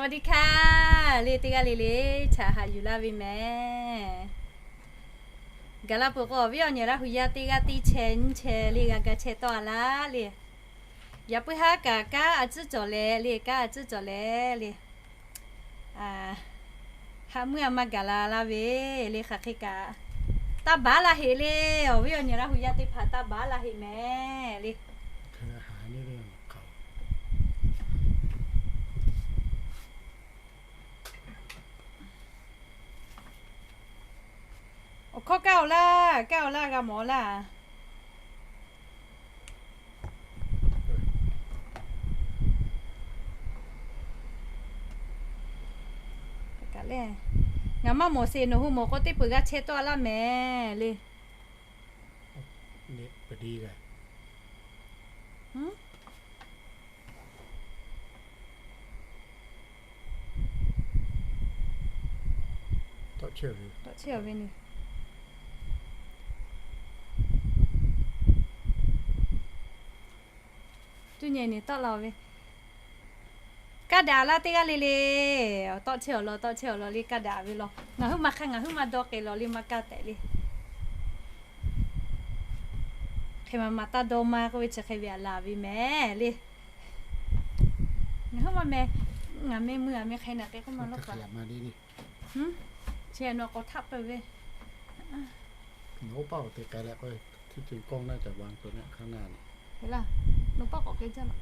Awˬ di hka le, teˇ g'aˇ le le chaꞈ haꞈ yuˬ laˇ ve mehˍ. Gaˬ la peuˬ k'o, awˬ viˉ awˬ nyi Laˇ hu yaˇ teˇ g'aˇ teˇ chehˇ nyiˇ chehˇ le g'a ga chehˇ tawˆ a laˇ le. Yaꞈ puiˉ haˉ kaꞈ kanˉ a tcuhˉ cawˬ leh le, kanˉ a tcuhˉ cawˬ leh le. Haꞈ meuˇ a ma gaˬ la laˇ ve le, hk'aˬ hk'e kaꞈ taˇ baˬ la heꞈ le. Awˬ viˉ awˬ nyi Laˇ hu yaˇ teˇ hpaˍ taˇ baˬ la heꞈ mehˍ le. Awˬ hkawˇ kaˇ awˬ laˇ, kaˇ awˬ laˇ g'a mawˬ laˇ. Kaꞈ le, ngaˬ maˇ mawˬ sheˍ, nawˬ hui mawˬ k'o teˇ peuˬ g'a chehˇ tawˆ a laˇ mehˍ le. Tawˆ chehˇ ve, tuˇ nyi ni tawˆ la ve. Kaˇ daꞈ laˇ teˇ g'aˇ le le. Tawˆ chehˇ awˬ lawn, tawˆ chehˇ awˬ lawn le, kaˇ daꞈ ve law. Ngaˬ huiˉ ma hk'aˇ ngaˬ huiˉ ma dawˇ k'ai law le, maˇ kaˇ tehꞈ le. Hk'e ma ma taˇ dawˇ maˇ k'oˆ ve chi hk'e ve aꞈ laˬ ve mehˍ le. Ngaˬ huiˉ ma meh, ngaˬ meh mui a meh hk'e naˬ k'e k'oˆ ma lawˇ kaꞈ. Chi nawˬ k'awꞈ htaˆ peuˬ ve. Nawˬ paˆ k'awꞈ k'ai jaˇ laˇ.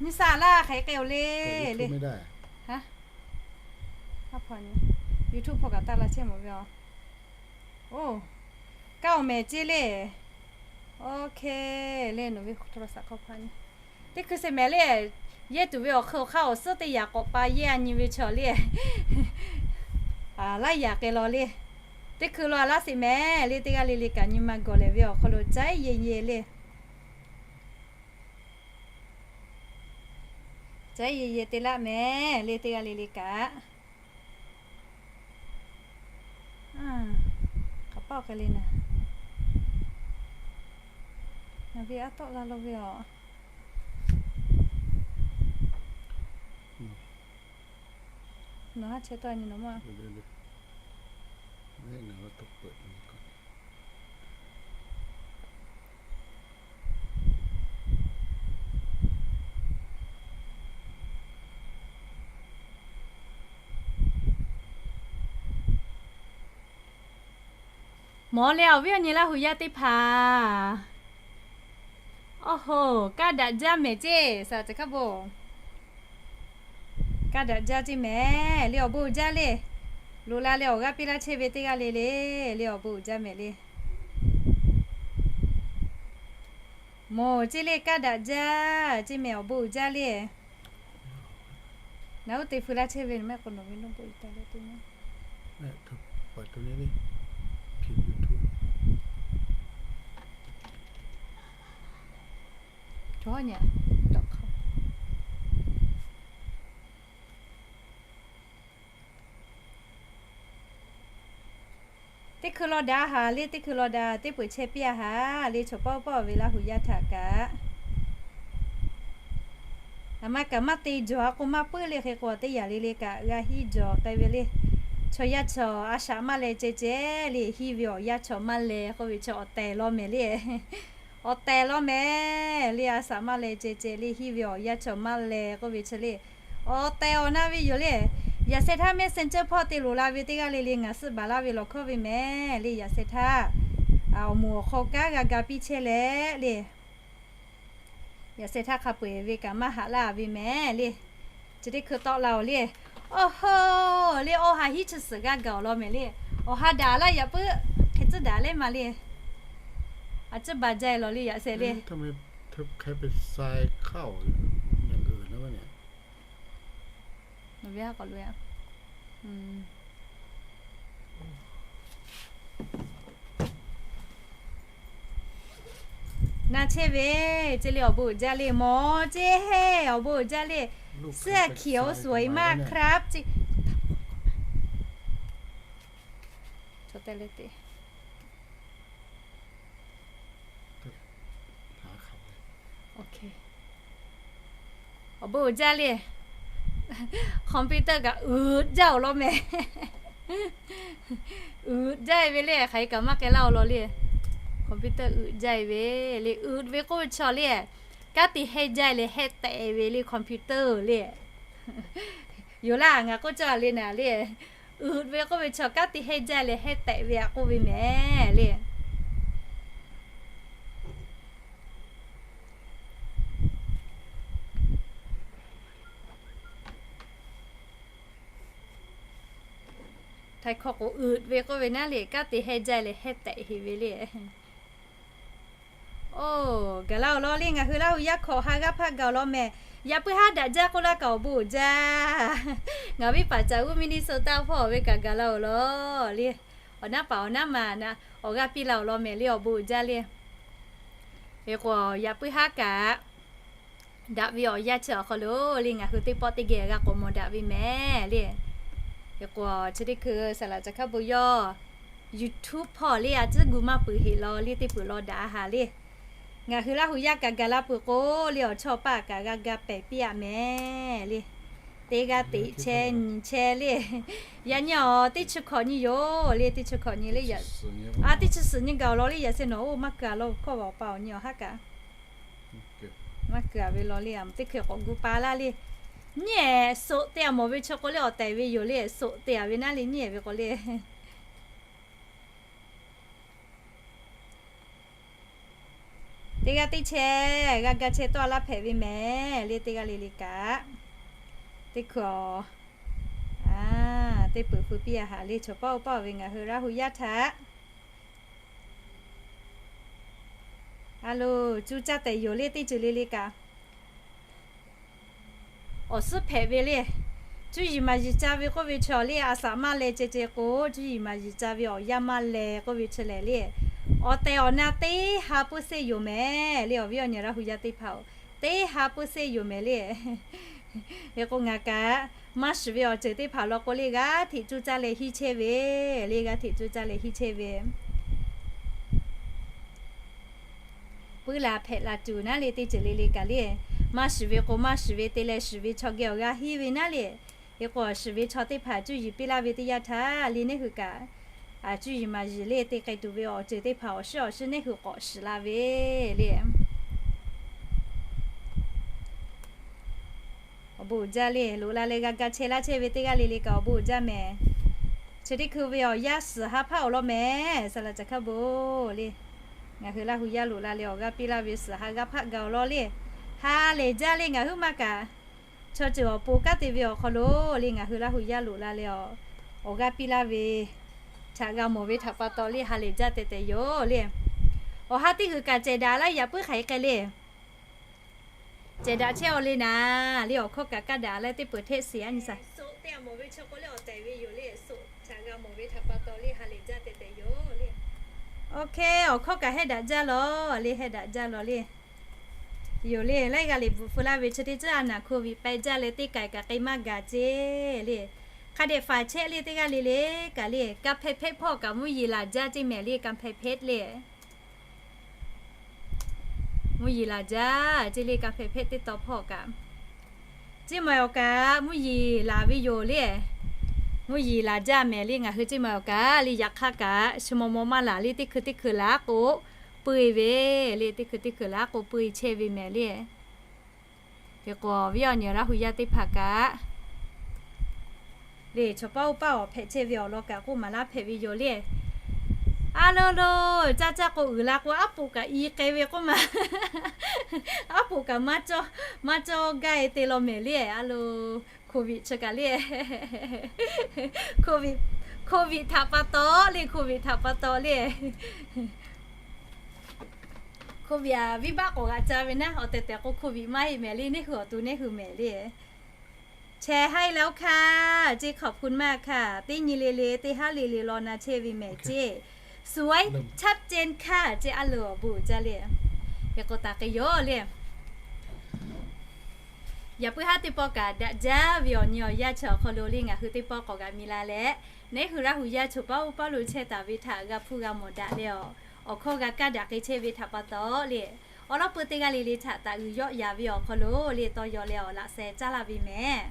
Nyi saˍ laˇ hk'aˬ hk'e k'ai-oˬ le le. YouTube hpawˇ kaꞈ taˇ la chehˇ mawˬ ve a. Oˇ, kaˇ awˬ mehˍ ceˇ le. Oˇ hk'e le, nawˬ ve hto la saꞈ hk'aw hpaˇ nyi. Teˇ hkui se mehˍ le, yehˇ tuˬ ve awˬ hk'e awˬ hk'aˇ awˬ suhˉ teˇ yaꞈ k'awꞈ pa yehˇ a nyi ve chaw le. Laˇ yaꞈ k'ai law le. Teˇ hkui law a laˇ sheˍ mehˍ le, teˇ g'aˇ le le kaꞈ nyi ma gawˬ lehˬ ve awˬ hk'aw lo caˉ yehˇ yehˇ le. Caˉ yehˇ yehˇ te laˇ mehˍ le, teˇ g'aˇ le le kaꞈ. K'aˍ paˆ k'ai le naˍ. Ngaˬ ve aˉ tawˆ la lo ve aˬ. Nawˬ haˉ chehˇ tawˆ nyi nawˬ maˇ. Mawˬ leh awˬ viˉ awˬ nyi Laˇ hu yaˇ teˇ hpaˍ. Oˇ hoˬ, kaˇ daꞈ jaˇ mehˍ ceˇ, saˍ cehˬ hkaˇ bon. Kaˇ daꞈ jaˇ ceˇ mehˍ le, awˬ bon uiˍ jaˇ le. Loꞈ la leh awˬ g'aˇ piˇ laˇ chehˇ ve teˇ g'aˇ le le, le awˬ bon uiˍ jaˇ mehˍ le. Mawˬ ceˇ le, kaˇ daꞈ jaˇ ceˇ mehˍ, awˬ bon uiˍ jaˇ le. Naˬ uˉ te hpu laˇ chehˇ ve mehˆ k'o nawˬ ve naˇ bon uiˍ taˍ le te cawˬ nyi. Teˇ hkui law daꞈ haˍ le, teˇ hkui law daꞈ teˇ peuˬ chehˇ piˇ a haˍ le, chaw pawˆ pawˆ ve Laˇ hu yaˇ htaꞈ kaꞈ. Aˬ ma kaꞈ maˇ te jawˬ a k'o maˇ puiˉ le, hk'e k'o teˇ yanˇ le le kaꞈ g'a hiˉ jawˬ k'ai ve le. Chaw yaˇ chaw a shaꞈ maˇ leh ceh ceh le, hiˇ ve awˬ yaˇ chaw maˇ leh k'oˆ ve chi awˬ tehˬ law mehˍ le. Awˬ tehˬ law mehˍ le, a shaꞈ maˇ leh ceh ceh le, hiˇ ve awˬ yaˇ chaw maˇ leh k'oˆ ve chi le. Awˬ tehˬ awˬ na ve yoˬ le. Yaꞈ sheh htaˇ Messenger hpawˇ te loꞈ la ve teˇ g'aˇ le le ngaˬ suhˉ baˬ laˇ ve lawˬ hkawˇ ve mehˍ le, yaꞈ sheh htaˇ awˬ moˍ awˬ hk'aw kanˉ g'a ga piˇ chehˇ leh le. Yaꞈ sheh htaˇ hk'a peu-eˬ ve kaꞈ maˇ haꞈ laˇ ve mehˍ le. Chi teˇ hkui tawˆ la-oˬ le. Oˇ hoˬ le, awˬ ha hiˉ chi suhˍ g'aˇ gaˬ awˬ lawn mehˍ le. Awˬ ha daꞈ laˇ yaꞈ puiˉ hk'e tcuhˉ daꞈ leh ma le. A ciˉ ba jaˇ lawˬ le yaꞈ sheh le. Nawˬ ve ha k'awꞈ loꞈ-a. Na chehˇ ve ceˇ le, awˬ bon uiˍ jaˇ le, mawˬ ceˇ heˆ, awˬ bon uiˍ jaˇ le. เสื้อเขียวสวยมากครับ ceˇ. Chaw te le te. Awˬ bon uiˍ jaˇ le. Computer kaꞈ uiˍ jaˇ awˬ lawn mehˍ. Uiˍ jaˇ e ve le, hk'aˬ hk'e kaꞈ maˇ k'ai laˇ awˬ lawn le. Computer uiˍ jaˇ e ve le, uiˍ ve k'oˆ ve chaw le, kanˉ te heh jaˇ leh heh tehꞈ ve le computer le. Yoˬ laˇ, ngaˬ k'oˆ cawˇ le naˍ le. Uiˍ ve k'oˆ ve chaw kanˉ te heh jaˇ leh heh tehꞈ ve aꞈ k'oˆ ve mehˍ le. Htaiˍ hkawˇ k'o, uiˍ ve k'oˆ ve naˉ le, kanˉ te heh jaˇ leh heh tehꞈ heˍ ve le. Oˬ, gaˬ laˇ awˬ lawn le, ngaˬ hui Laˇ hu yaˇ hkawꞈ ha g'aˇ hpaˆ gaˬ awˬ lawn mehˍ. Yaꞈ puiˉ haˉ daꞈ jaˇ k'oˆ laˇ kaꞈ awˬ bon uiˍ jaˇ. Ngaˬ viˉ paˍ caˍ uˉ Minnesota hpawˇ ve kaꞈ gaˬ laˇ awˬ lawn le. Awˬ naˉ paˍ awˬ naˉ ma na awˬ g'aˇ piˇ laˇ awˬ lawn mehˍ le, awˬ bon uiˍ jaˇ le. Hk'e k'o, yaꞈ puiˉ haˉ kaꞈ daꞈ ve awˬ yanˇ chi awˬ hk'aw lo le, ngaˬ hui teˇ pawˆ teˇ geh g'a k'awꞈ mawˬ daꞈ ve mehˍ le. Hk'e k'o, chi teˇ hkui saˍ laˍ caˬ hkaˉ bon yawˇ YouTube hpawˇ le a tcuhˉ gu maˇ peuˬ heˍ law le, teˇ peuˬ law daꞈ a haˍ le. Ngaˬ hui Laˇ hu yaˇ kaꞈ gaˬ la peuˬ k'o le, awˬ chawˇ paˆ kaꞈ g'a ga pehˍ piˇ aꞈ mehˍ le. Teˇ g'aˇ teꞈ chehˇ nyi chehˇ le. Yaꞈ nyi awˬ teˇ chi hkawꞈ nyi yoˬ le, teˇ chi hkawꞈ nyi le yaꞈ. A, teˇ chi suhˍ nyi gaˬ awˬ lawn le, yaꞈ sheh nawˬ oˇ maˇ keu a law hkawˇ va awˬ pa awˬ nyi awˬ haˉ kaꞈ maˇ keu a ve law le, a teˇ hkui k'awꞈ gu pa laˇ le. Nyi ehˍ soꞈ te a mawˬ ve chi k'o le, awˬ tehˬ ve yoˬ le, soꞈ te a ve naˉ le nyi ehˍ ve k'o le. Teˇ g'aˇ teˇ chehˇ g'a ga chehˇ tawˆ a laˇ hpehꞈ ve mehˍ le, teˇ g'aˇ le le kaꞈ. Teˇ hkui a, teˇ peuˬ pu piˇ a haˍ le, chaw paˆ oˇ paˆ ve ngaˬ hui Laˇ hu yaˇ htaꞈ a lo cuˇ caˇ tehꞈ yoˬ le, teˇ ceuˬ le le kaꞈ. Awˬ suhˉ hpehꞈ ve le. Cuˇ yiˍ maˍ yiˍ ca ve k'oˆ ve chi le, a saꞈ maˇ leh ceh ceh k'o, cuˇ yiˍ maˍ yiˍ ca ve awˬ yanˇ maˇ leh k'oˆ ve chi lehˬ le. Awˬ tehˬ awˬ na teˇ ha puiˉ seˆ yoˬ mehˍ le, awˬ viˉ awˬ nyi Laˇ hu yaˇ teˇ hpaˍ-oˬ, teˇ ha puiˉ seˆ yoˬ mehˍ le. Hk'e k'o ngaˬ kaꞈ maˇ shiˍ ve awˬ ceuˬ teˇ hpaˍ law k'o le, g'aˇ hteꞈ cuˇ caˇ leh hiˇ chehˇ ve le, g'aˇ hteꞈ cuˇ caˇ leh hiˇ chehˇ ve. Puiˉ la hpehꞈ la tuˬ naˉ le, teˇ ceuˬ le le kaꞈ le. Maˇ shiˍ ve k'o maˇ shiˍ ve te leh, shiˍ ve chaw geh awˬ g'aˇ hiˇ ve naˉ le. Hk'e k'o shiˍ ve chaw teˇ hpaˍ cuˇ yiˍ piˇ laˇ ve teˇ yanˇ htaˇ le, neˇ hui kaꞈ cuˇ yiˍ maˍ yiˍ le te k'ai tuˬ ve awˬ ceuˬ teˇ hpaˍ awˬ shiˉ awˬ shiˉ neˇ hui k'awꞈ shiˍ la ve le. Awˬ bon uiˍ jaˇ le, loꞈ la leh g'a ga chehˇ laˇ chehˇ ve teˇ g'aˇ le le kaꞈ awˬ bon uiˍ jaˇ mehˍ. Chi teˇ hkui ve awˬ yanˇ suhˍ ha hpaˆ awˬ lawn mehˍ, saˍ laˍ caˬ hkaˉ bon le. Ngaˬ hui Laˇ hu yaˇ loꞈ la leh awˬ g'aˇ piˇ laˇ ve suhˍ ha g'aˇ hpaˆ gaˬ awˬ lawn le. Ha lehˬ jaˇ le, ngaˬ huiˉ ma kaꞈ chaw ceuˬ awˬ pon kanˉ te ve awˬ hk'aw lo le, ngaˬ hui Laˇ hu yaˇ loꞈ la leh awˬ g'aˇ piˇ laˇ ve htaꞈ g'a mawˬ ve htaꞈ pa taw le, ha lehˬ jaˇ tehꞈ tehꞈ yoˬ le. Awˬ ha teˇ hui kaꞈ cehˬ daꞈ laˇ, yaꞈ puiˉ hk'aˬ hk'e k'ai le. Cehˬ daꞈ chehˇ awˬ le naˍ le, awˬ hkawˇ kaꞈ kaˇ daꞈ leh teˇ peuˬ hteˆ shiˍ a nyi saˍ. Soꞈ te a mawˬ ve chi k'o le, awˬ tehˬ ve yoˬ le, soꞈ htaꞈ g'a mawˬ ve htaꞈ pa taw le, ha lehˬ jaˇ tehꞈ tehꞈ yoˬ le. Oˇ hk'e awˬ hkawˇ kaꞈ heh daꞈ jaˇ lawˬ le, heh daꞈ jaˇ lawˬ le. Yoˬ le, laiˉ g'aˇ le bvuhꞈ feu laˇ ve chi teˇ ceuˬ a naˍ hk'oˆ viꞈ pehˇ jaˇ leh teˇ k'ai kaꞈ k'ai maˇ gaˬ ceˇ le. Hk'a dehꞈ faˍ chehˇ le, teˇ g'aˇ le le kaꞈ le, kanˇ hpehˇ hpehˇ hpawˇ kaꞈ mvuhˇ yeˬ laˬ jaˇ ceˇ mehˍ le, kanˇ hpehˇ hpehˇ le. Mvuhˇ yeˬ laˬ jaˇ ceˇ le, kanˇ hpehˇ hpehˇ teˇ taw hpawˇ kaꞈ. Ceˇ maˬ awˬ kaꞈ mvuhˇ yeˬ laˬ ve yoˬ le. Mvuhˇ yeˬ laˬ jaˇ mehˍ le, ngaˬ hui ceˇ maˬ awˬ kaꞈ le, yaꞈ hk'aˇ kaꞈ chi maw maw maˇ laˬ le, teˇ hkui teˇ hkui laˬ k'o peu e ve le, teˇ hkui teˇ hkui laˬ k'o peu e chehˇ ve mehˍ le. Hk'e k'o viˉ awˬ nyi Laˇ hu yaˇ teˇ hpaˍ kaꞈ le, chaw paˆ oˇ paˆ awˬ hpehꞈ chehˇ ve awˬ lawn kaꞈ k'oˆ maˍ laˇ hpehꞈ ve yoˬ le. A lo lo, caˇ caˇ k'o uiˍ la k'o aˉ poꞈ kaꞈ i k'ai ve k'oˆ ma, aˉ poꞈ kaꞈ maˇ cawˇ, maˇ cawˇ gaˇ e te law mehˍ le. A lo, hkoˍ viꞈ chi kaꞈ le, hkoˍ viꞈ, hkoˍ viꞈ htaꞈ pa taw le, hkoˍ viꞈ htaꞈ pa taw le. Hkoˍ viꞈ a viˉ baˆ k'awꞈ g'aꞈ ca ve naˉ, awˬ tehˬ tehˬ k'o hkoˍ viꞈ maˇ heˆ mehˍ le, neˇ hui awˬ to neˇ hui mehˍ le. Chehˇ haˉ leh oˇ hkaˇ ceˇ, ขอบคุณมากค่ะ teˇ nyi le le teˇ haˉ le le law na chehˇ ve mehˍ ceˇ. สวย ชัดเจนค่ะ ceˇ, a lo awˬ bon uiˍ jaˇ le. Hk'e k'o taˍ k'ai yoˬ le. Yaꞈ puiˉ haˉ teˇ pawˆ kaꞈ daꞈ jaˇ ve awˬ nyi awˬ yanˇ chi awˬ hk'aw lo le, ngaˬ hui teˇ pawˆ k'awꞈ g'aꞈ mi la leh, neˇ hui Laˇ hu yaˇ chaw paˆ oˇ paˆ lo chehˇ taˍ ve htaꞈ g'a hpuˇ g'a mawˬ daꞈ leh, awˬ hkawˇ g'a kaˇ daꞈ k'ai chehˇ ve htaꞈ pa taw le, awˬ lawn peu teˇ g'aˇ le le htaꞈ taˍ g'uiˬ yawˆ yaˍ ve awˬ hk'aw lo le tawˇ yaw leh awˬ laꞈ sheh caˇ laˇ ve mehˍ.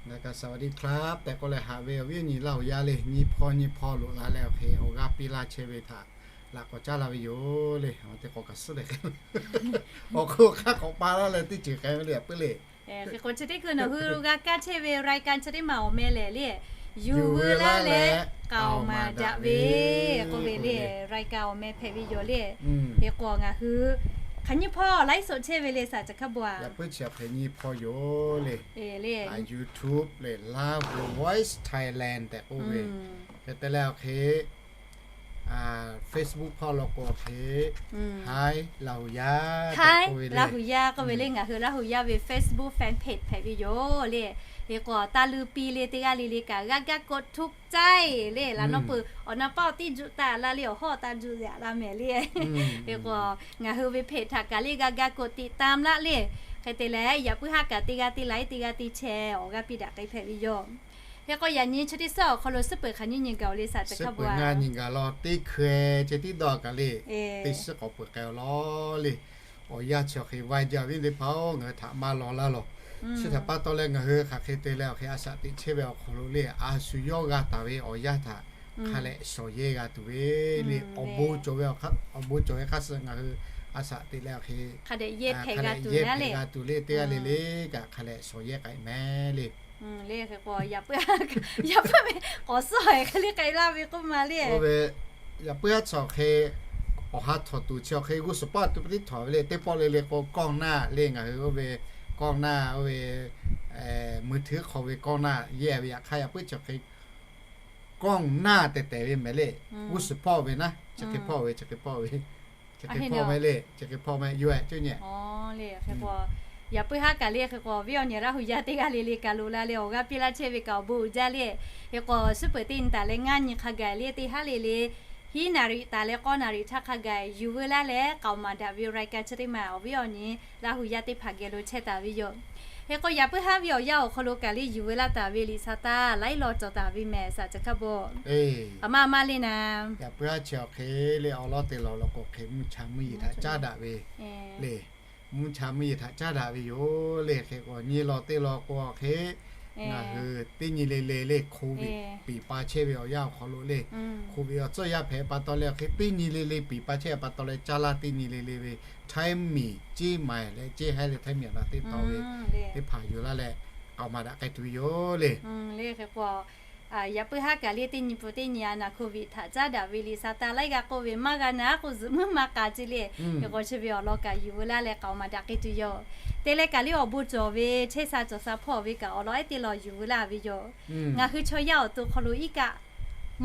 Ngaˬ kaꞈ สวัสดีครับ tehꞈ k'oˆ leh haꞈ ve awˬ viˉ awˬ nyi Laˇ huˍ yaˇ le, nyi hpawˇ nyi hpawˇ loꞈ la leh awˬ hk'e awˬ g'aˇ piˇ laˇ chehˇ ve htaꞈ laꞈ k'awꞈ caˉ laˇ ve yoˬ le. Awˬ teˇ k'awꞈ kaꞈ suhˉ leh awˬ hk'oˆ hk'aˇ k'awꞈ pa laˇ leh teˇ ceuˬ k'ai ve le, yaꞈ puiˉ le. Hk'e k'o chi teˇ hkui nawˬ hui g'a kaˇ chehˇ ve รายการ chi teˇ maˬ awˬ meh lehˬ le, yuˬ veu laˇ leh k'aoˍ maˍ daꞈ ve k'oˆ ve le, รายการ awˬ meh hpehꞈ ve yoˬ le. Hk'e k'o ngaˬ hui hk'aˬ nyiˇ hpawˇ laiˉ soꞈ chehˇ ve le, saˍ caˬ hk'a bvuhꞈ. Yaꞈ puiˉ chi hk'e nyi hpawˇ yoˬ le. YouTube le, Laˇ huˍ Voice Thailand tehꞈ k'oˆ ve. Hk'e te leh awˬ hk'e Facebook hpawˇ law k'o hk'e, Hi Laˇ huˍ yaˇ, Hi Laˇ huˍ yaˇ k'oˆ ve le, ngaˬ hui Laˇ huˍ yaˇ ve Facebook fan page hpehꞈ ve yoˬ le. Hk'e k'o taˇ luˇ piˇ le, teˇ g'aˇ le le kaꞈ g'aˇ gaˇ กดถูกใจ le, laꞈ nawˉ peuˬ awˬ na paˇ awˬ tiˉ juˆ taˍ la le, awˬ hawˉ taˇ juˆ yaꞈ la mehˍ le. Hk'e k'o ngaˬ hui ve เพจ htaꞈ kaꞈ le g'aˇ gaˇ กดติดตาม laˇ le. Hk'e te leh yaꞈ puiˉ haˉ kaꞈ teˇ g'aˇ teˇ ไลค์ teˇ g'aˇ teˇ แชร์ awˬ g'aˇ piˇ daꞈ k'ai hpehꞈ ve yoˬ. Hk'e k'o yaꞈ nyi chi teˇ suhˉ awˬ hk'aw lo suhˉ peuˬ hk'aˬ nyiˇ nyi gaˬ-oˬ le, saˍ caˬ hk'a bvuhꞈ. Suhˉ peuˬ ngaˇ nyi gaˬ law teˇ hkui ceh tiˉ dawˇ kaꞈ le, teˇ suhˉ k'awꞈ peuˬ k'ai-oˬ law le. Awˬ yanˇ chi awˬ hk'e vaˇ jaˇ ve teˇ hpaˍ-oˬ, ngaˬ hui htaꞈ maˇ law laˇ lawˬ. Chi htaꞈ pa taw leh ngaˬ hui hk'aˬ hk'e te leh awˬ hk'e a shaꞈ teꞈ chehˇ ve awˬ hk'aw lo le, a shu yawˇ g'a taˍ ve awˬ yanˇ htaꞈ hk'a lehꞈ shawˍ yehˇ g'a tuˬ ve le. Awˬ bon cawˬ ve, awˬ bon cawˬ ve hk'a shuˍ ngaˬ hui a shaꞈ teꞈ leh awˬ hk'e hk'a lehꞈ yehˇ hpehꞈ g'a tuˬ le. Teˇ g'aˇ le le kaꞈ hk'a lehꞈ shawˍ yehˇ k'ai mehˍ le. Le hk'e k'o yaꞈ puiˉ, yaꞈ puiˉ ve k'awꞈ suhˉ-e hk'e le k'ai laˇ ve k'oˆ ma le. Oˇ ve yaꞈ puiˉ haˉ chi awˬ hk'e awˬ ha htawꞈ tuˬ chi awˬ hk'e g'uˇ suhˍ paˇ tuˬ pa tiˉ htawꞈ ve le. Teˇ pawˆ le le k'o กล้องหน้า le, ngaˬ hui oˇ ve กล้องหน้า oˇ ve มือถือ hk'aw ve กล้องหน้า yehˇ ve yaꞈ hk'aˇ yaꞈ puiˉ chi awˬ hk'e กล้องหน้า tehꞈ tehꞈ ve mehˍ le. G'uˇ suhˍ hpawˇ ve naˉ, chi hk'e hpawˇ ve, chi hk'e hpawˇ ve, chi hk'e hpawˇ mehˍ le, chi hk'e hpawˇ mehˍ yoˬ-eh, cuˇ nyi. Yaꞈ puiˉ haˉ kaꞈ le hk'e k'o, awˬ viˉ awˬ nyi Laˇ huˍ yaˇ teˇ g'aˇ le le kaꞈ loꞈ la leh awˬ g'aˇ piˇ laˇ chehˇ ve kaꞈ awˬ bon uiˍ jaˇ le. Hk'e k'o suhˉ peuˬ teˇ nyi taˍ leh ngaˇ nyi hk'a gaˬ le, teˇ haˉ le le hiˉ naˍ riˍ taˍ leh k'awˇ naˍ riˍ htaˇ hk'a gaˬ yuˬ veu laˇ leh k'aoˍ maˍ daꞈ ve รายการ chi teˇ maˬ awˬ viˉ awˬ nyi Laˇ huˍ yaˇ teˇ hpaˍ geh lo chehˇ taˍ ve yoˬ. Hk'e k'o yaꞈ puiˉ haˉ ve awˬ yanˇ awˬ hk'aw lo kaꞈ le yuˬ veu laˇ taˍ ve liꞈ sa taˇ laiˉ law cawˬ taˍ ve mehˍ, saˍ caˬ hk'a bvuhꞈ. Aˬ ma ma le naˍ, yaꞈ puiˉ haˉ chi awˬ hk'e le awˬ lawn te law law k'o hk'e mvuhˇ cha mvuhˇ yeˬ htaꞈ caˉ daꞈ ve le. Mvuhˇ cha mvuhˇ yeˬ htaꞈ caˉ daꞈ ve yoˬ le. Hk'e k'o nyi law teˇ law k'o hk'e ngaˬ hui teˇ nyi le le le โควิด piˍ pa chehˇ ve awˬ yanˇ awˬ hk'aw lo le, โควิด awˬ tcuhˇ yaˇ hpehꞈ pa taw leh awˬ hk'e teˇ nyi le le piˍ pa chehˇ pa taw leh caˇ laˇ teˇ nyi le le ve ไทยใหม่ เชียงใหม่ leh เชียงราย leh ไทยใหม่ awˬ na teˇ taw ve teˇ hpaˍ yuˬ laˇ leh k'aoˍ maˍ daꞈ k'ai tuˬ ve yoˬ le. Yaꞈ puiˉ haˉ kaꞈ le teˇ nyi peuˬ teˇ nyi a naˍ โควิด htaꞈ caˉ daꞈ ve liꞈ sa taˇ laiˉ g'a k'oˆ ve maˇ g'a naˍ k'o zuhꞈ muiˉ maˇ k'a ce le. Hk'e k'o chi ve awˬ lawn kaꞈ yuˬ veu laˇ leh k'aoˍ maˍ daꞈ k'ai tuˬ yoˬ. Te leh kaꞈ le awˬ bon cawˬ ve chehˇ sha cawˬ sha hpawˇ ve kaꞈ awˬ lawn ehˉ teˇ law yuˬ veu laˇ ve yoˬ. Ngaˬ hui chaw yaˇ awˬ to hk'aw lo iˉ kaˆ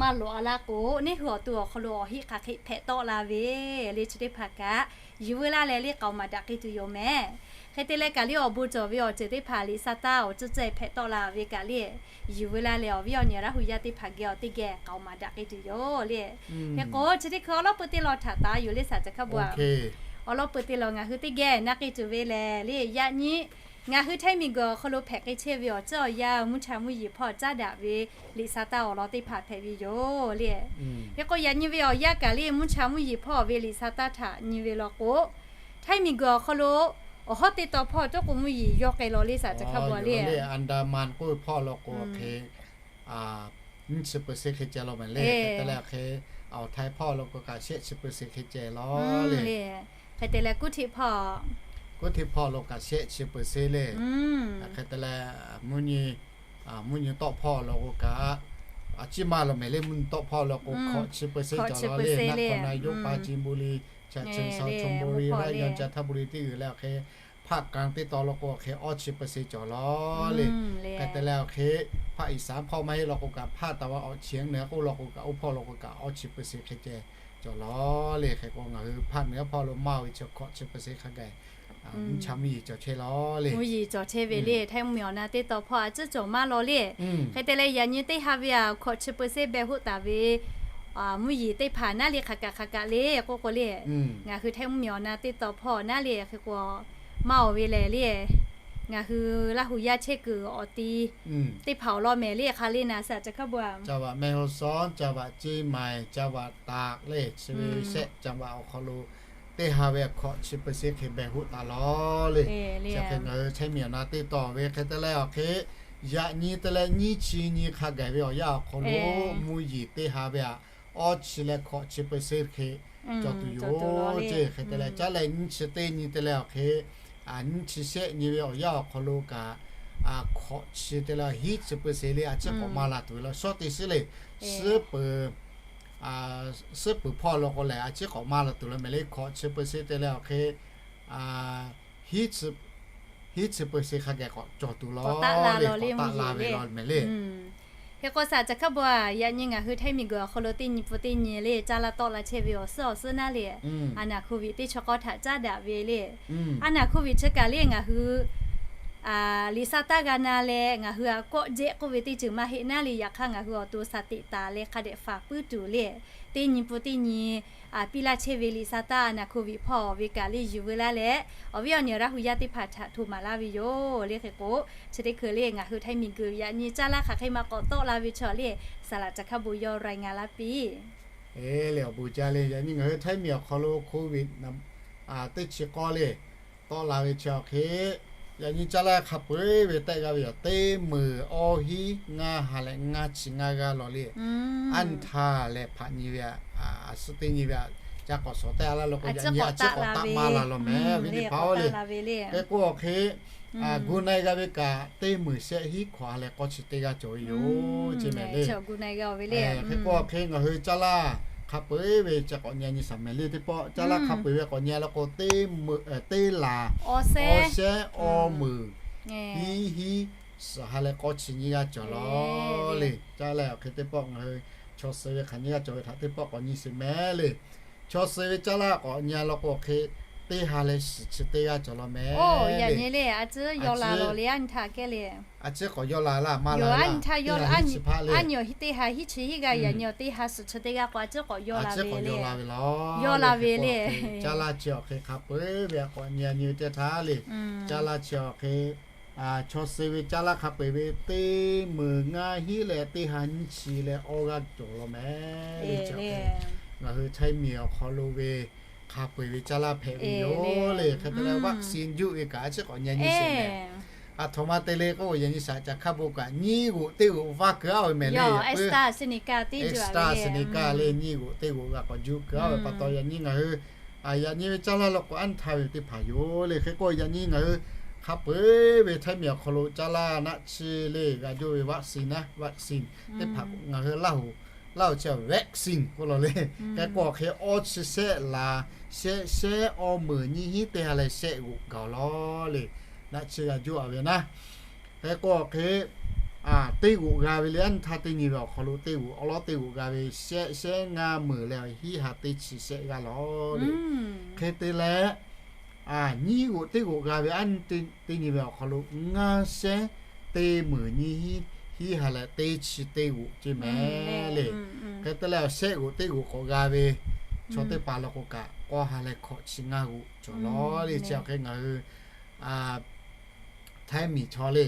maˇ lawꞈ a laˇ k'o, neˇ hui awˬ to awˬ hk'aw lo awˬ heˆ hk'aˬ hk'e hpehꞈ tawˆ la ve le. Chi teˇ hpaˍ kaꞈ yuˬ veu laˇ leh le k'aoˍ maˍ daꞈ k'ai tuˬ yoˬ mehˍ. Hk'e te leh kaꞈ le awˬ bon cawˬ ve awˬ ceuˬ teˇ hpaˍ liꞈ sa taˇ awˬ tcuhˇ cehˇ hpehꞈ tawˆ la ve kaꞈ le yuˬ veu laˇ leh awˬ viˉ awˬ nyi Laˇ huˍ yaˇ teˇ hpaˍ geh awˬ teˇ geh k'aoˍ maˍ daꞈ k'ai tuˬ yoˬ le. Hk'e k'o chi teˇ hkui awˬ lawn peu teˇ law htaꞈ taˍ yoˬ le, saˍ caˬ hk'a bvuhꞈ. Awˬ lawn peu teˇ law ngaˬ hui teˇ geh na k'ai tuˬ ve lehˬ le, yaꞈ nyi ngaˬ hui Htaiˇ miˬguiˬ awˬ hk'aw lo hpehꞈ k'ai chehˇ ve awˬ ceuˬ awˬ yanˇ mvuhˇ cha mvuhˇ yeˬ hpawˇ caˉ daꞈ ve liꞈ sa taˇ awˬ lawn teˇ hpaˍ hpehꞈ ve yoˬ le. Hk'e k'o yaꞈ nyi ve awˬ yanˇ kaꞈ le mvuhˇ cha mvuhˇ yeˬ hpawˇ ve liꞈ sa taˇ htaꞈ nyi ve law k'o, Htaiˇ miˬguiˬ awˬ hk'aw lo awˬ hawˉ teˇ taw hpawˇ cawˇ k'o mvuhˇ yeˬ yawˇ k'ai law le, saˍ caˬ hk'a bvuhꞈ le. Andaman k'oˆ ve hpawˇ law k'o hk'e nyiˇ chi เปอร์เซ็นต์ hk'e ceh law mehˍ le. Hk'e te leh hk'e awˬ Htaiˇ hpawˇ law k'o kaꞈ shehˆ chi เปอร์เซ็นต์ hk'e ceh law le. Hk'e te leh กรุงเทพ hpawˇ, กรุงเทพ hpawˇ law kaꞈ shehˆ chi เปอร์เซ็นต์ le. Hk'e te leh mvuhˇ nyi mvuhˇ nyi tawˆ hpawˇ law k'o kaꞈ, a ciˉ maˇ law mehˍ le, mvuhˇ nyi tawˆ hpawˇ law k'o hkawꞈ chi เปอร์เซ็นต์ cawˬ law le. Naˉ hk'awꞈ na yawˇ pa Jinbuli, Chaw Cheng Saw, Chonburi, Rayong, Canthaburi teˇ g'uiˬ leh awˬ hk'e, hpaˆ kaˍ teˇ taw law k'o awˬ hk'e awˇ chi เปอร์เซ็นต์ cawˬ law le. Hk'e te leh awˬ hk'e hpaˆ iˍ saˍ hpawˇ maˇ heˆ law k'o kaꞈ, hpaˆ taˍ wa awˬ chi ngaˬ k'oˆ law k'o kaꞈ, oˇ hpawˇ law k'o kaꞈ awˇ chi เปอร์เซ็นต์ hk'e ceh cawˬ law le. Hk'e k'o ngaˬ hui hpaˆ naˍ hpawˇ lo maˇ ve chi hkawꞈ chi เปอร์เซ็นต์ hk'a gaˬ mvuhˇ cha mvuhˇ yeˬ cawˬ chehˇ law le. Mvuhˇ yeˬ cawˬ chehˇ ve le, Htaiˇ mvuhˇmiˬ awˬ na teˇ taw hpawˇ a ciˉ cawˬ maˇ law le. Hk'e te leh yaꞈ nyi teˇ ha ve a hkawꞈ chi เปอร์เซ็นต์ beh hoˆ taˍ ve mvuhˇ yeˬ teˇ hpaˍ naˉ le hk'aˬ kaꞈ hk'aˬ kaꞈ le k'oˆ k'o le, ngaˬ hui Htaiˇ mvuhˇmiˬ awˬ na teˇ taw hpawˇ naˉ le. Hk'e k'o maˇ awˬ ve lehˬ le, ngaˬ hui Laˇ huˍ yaˇ chehˇ kuiˬ awˬ ti teˇ hpaˍ awˬ lawn mehˍ le, hk'a le naˍ, saˍ caˬ hk'a bvuhꞈ. จังหวัดแม่ฮ่องสอน, จังหวัดเชียงใหม่, จังหวัดตาก le, chi ve shehˆ จังหวัด awˬ hk'aw lo teˇ ha ve hkawꞈ chi เปอร์เซ็นต์ hk'e beh hoˆ taˍ law le. Chi hk'e ngaˬ hui Htaiˇ mvuhˇmiˬ awˬ na teˇ taw ve hk'e te leh awˬ hk'e Yaꞈ nyi te leh nyiˇ chi nyi hk'a gaˬ ve awˬ yanˇ awˬ hk'aw lo mvuhˇ yeˬ teˇ ha ve aꞈ, awˇ chi leh hkawꞈ chi peu se hk'e cawˬ tuˬ yoˬ ceˇ. Hk'e te leh caˉ leh nyiˇ chi teˇ nyi te leh awˬ hk'e, nyiˇ chi shehˆ nyi ve awˬ yanˇ awˬ hk'aw lo kaꞈ, hkawꞈ chi te leh hiˉ chi peu se le a ciˉ k'awꞈ maˇ la tuˬ ve law shawˉ teˇ shiˉ le. Suhˉ peuˬ, suhˉ peuˬ hpawˇ lo k'o lehˬ a ciˉ k'awꞈ maˇ la tuˬ law mehˍ le. Hkawꞈ chi peu se te leh awˬ hk'e hiˉ chi peu se hk'a gaˬ k'awꞈ cawˬ tuˬ law le, k'awꞈ taˆ la ve law mehˍ le. Hk'e k'o saˍ caˬ hkaˉ bon a, yaꞈ nyi ngaˬ hui Htaiˇ miˬguiˬ awˬ hk'aw lo teˇ nyi pun teˇ nyi le caˇ laˇ tawˆ la chehˇ ve awˬ suhˉ awˬ suhˉ naˉ le, a naˬ hkoˍ viˍ teˇ chaw k'awˇ htaꞈ caˉ daꞈ ve le. A naˬ hkoˍ viˍ chi kaꞈ le ngaˬ hui liꞈ sa taˇ g'a na leh ngaˬ hui a kawˆ jehˆ k'oˆ ve teˇ ceuˬ maˇ heˆ naˉ le. Yaꞈ hk'aˇ ngaˬ hui awˬ to shaˍ teꞈ taˍ leh hk'a dehꞈ faˍ puiˉ tuˬ le, teˇ nyi pun teˇ nyi piˇ laˇ chehˇ ve liꞈ sa taˇ a naˬ hkoˍ viˍ hpawˇ ve kaꞈ le yuˬ veu laˇ leh, awˬ viˉ awˬ nyi Laˇ hu yaˇ teˇ hpaˍ htaꞈ hto maˍ laˇ ve yoˬ le. Hk'e k'o chi teˇ hkui le ngaˬ hui Htaiˇ miˬguiˬ yaꞈ nyi caˇ laˇ hk'aˬ hk'e ma k'awꞈ tawˆ la ve chaw le, saˍ laꞈ caˬ hkaˉ bon yawˇ rai nga laˇ piˇ. Eˬ le, awˬ bon jaˇ le. Yaꞈ nyi ngaˬ hui Htaiˇ miˬ awˬ hk'aw lo hkoˍ viˍ teˇ chi k'awˇ le tawˆ la ve chi awˬ hk'e, yaꞈ nyi caˇ laˇ hk'a peu-eˬ ve tehˆ g'a ve yoˬ. Teˇ meunˍ awˇ hiˉ ngaˇ ha leh ngaˇ chi ngaˇ g'aˇ law le. Aˉ nyi htaˇ leh hpaꞈ nyi ve aꞈ, suhˉ teˇ nyi ve aꞈ, ca k'awꞈ shawˍ tehˆ a laˇ lo k'o, yaꞈ nyi a ciˉ k'awꞈ taˆ maˇ la law mehˍ ve teˇ hpaˍ-oˬ le. Hk'e k'o awˬ hk'e, gu na-e g'a ve kaꞈ teˇ meunˍ shehˆ hiˉ hkawꞈ ha leh k'awˇ chi teˇ g'aˇ cawˬ ve yoˬ ceˇ mehˍ le. Hk'e k'o awˬ hk'e ngaˬ hui caˇ laˇ hk'a peu-eˬ ve ca k'awꞈ nyi nyi shaˍ mehˍ le. Teˇ pawˆ caˇ laˇ hk'a peu-eˬ ve k'awꞈ nyi law k'o, teˇ meunˍ teˇ laˬ awˇ shehˉ awˇ meunˍ hiˉ hiˉ suhˍ ha leh k'awˇ chi nyiˇ g'aˇ cawˬ law le. Caˇ laˇ awˬ hk'e teˇ pawˆ ngaˬ hui chaw suh ve hk'aˬ nyiˇ g'aˇ cawˬ ve htaꞈ teˇ pawˆ k'awꞈ nyi sheˍ mehˍ le. Chaw suh ve caˇ laˇ k'awꞈ nyi law k'o awˬ hk'e, teˇ ha leh shiˍ chi teˇ g'aˇ cawˬ law mehˍ le. Yaꞈ nyi le a ciˉ yaw la law le, aˉ nyi htaˇ kehˉ le. A ciˉ k'awꞈ yaw la laˇ maˇ la, aˉ nyi htaˇ yaw la, aˉ nyi awˬ teˇ ha hiˉ chi hiˉ g'aˇ, yaꞈ nyi awˬ teˇ ha suhˍ chi teˇ g'aˇ k'o a ciˉ k'awꞈ yaw la ve le. Yaw la ve le. Caˇ laˇ chi awˬ hk'e hk'a peu-eˬ ve k'awꞈ nyi nyi ve teˇ htaˇ le. Caˇ laˇ chi awˬ hk'e chaw suh ve caˇ laˇ hk'a peu-eˬ ve teˇ meunˍ ngaˇ hiˉ leh teˇ ha nyiˇ chi leh awˇ g'aˇ cawˬ law mehˍ le. Ngaˬ hui Htaiˇ miˬ awˬ hk'aw lo ve hk'a peu-eˬ ve caˇ laˇ hpehꞈ ve yoˬ le. Hk'e te leh vaccine juˆ ve kaꞈ a ciˉ k'awꞈ nyi nyi sheˍ mehˍ. Aˬ htoꞈ ma te le k'o, yaꞈ nyi shaˍ caˬ hkaˇ bon kaꞈ nyiˇ g'oꞈ teˇ g'oꞈ vaˇ keu-a ve mehˍ le. AstraZeneca le nyiˇ g'oꞈ teˇ g'oꞈ g'a k'awꞈ juˆ keu-a ve pa taw, yaꞈ nyi ngaˬ hui yaꞈ nyi ve caˇ laˇ law k'o aˉ nyi htaˇ ve teˇ hpaˍ yoˬ le. Hk'e k'o yaꞈ nyi ngaˬ hui hk'a peu-eˬ ve Htaiˇ miˬ awˬ hk'aw lo caˇ laˇ naˆ chi le g'a juˆ ve vaccine naˆ, vaccine teˇ hpaˍ ngaˬ hui Laˇ hu, Laˇ hu chi vaccine k'oˆ law le. Hk'e k'o awˬ hk'e awˇ chi shehˆ laˬ shehˆ shehˆ awˇ meunˍ nyiˇ hiˉ teˇ ha leh shehˆ g'oꞈ gaˬ law le. Naˆ chi g'a juˆ-a ve naˉ. Hk'e k'o awˬ hk'e teˇ g'oꞈ g'a ve le, aˉ nyi htaˇ teˇ nyi ve awˬ hk'aw lo teˇ g'oꞈ awˬ lawˉ teˇ g'oꞈ g'a ve shehˆ shehˆ ngaˇ meunˍ leh hiˉ ha teˇ chi shehˆ g'aˇ law le. Hk'e te leh nyiˇ g'oꞈ teˇ g'oꞈ g'a ve aˉ nyi teˇ nyi ve awˬ hk'aw lo ngaˇ shehˉ teˇ meunˍ nyiˇ hiˉ hiˉ ha leh teˇ chi teˇ g'oꞈ ceˇ mehˍ le. Hk'e te leh shehˆ g'oꞈ teˇ g'oꞈ k'awꞈ g'a ve chaw teˇ hpaˍ law k'o kaꞈ k'awˇ ha leh hkawꞈ chi ngaˇ g'oꞈ cawˬ law le. Chi awˬ hk'e ngaˬ hui Htaiˇ miˬ chaw le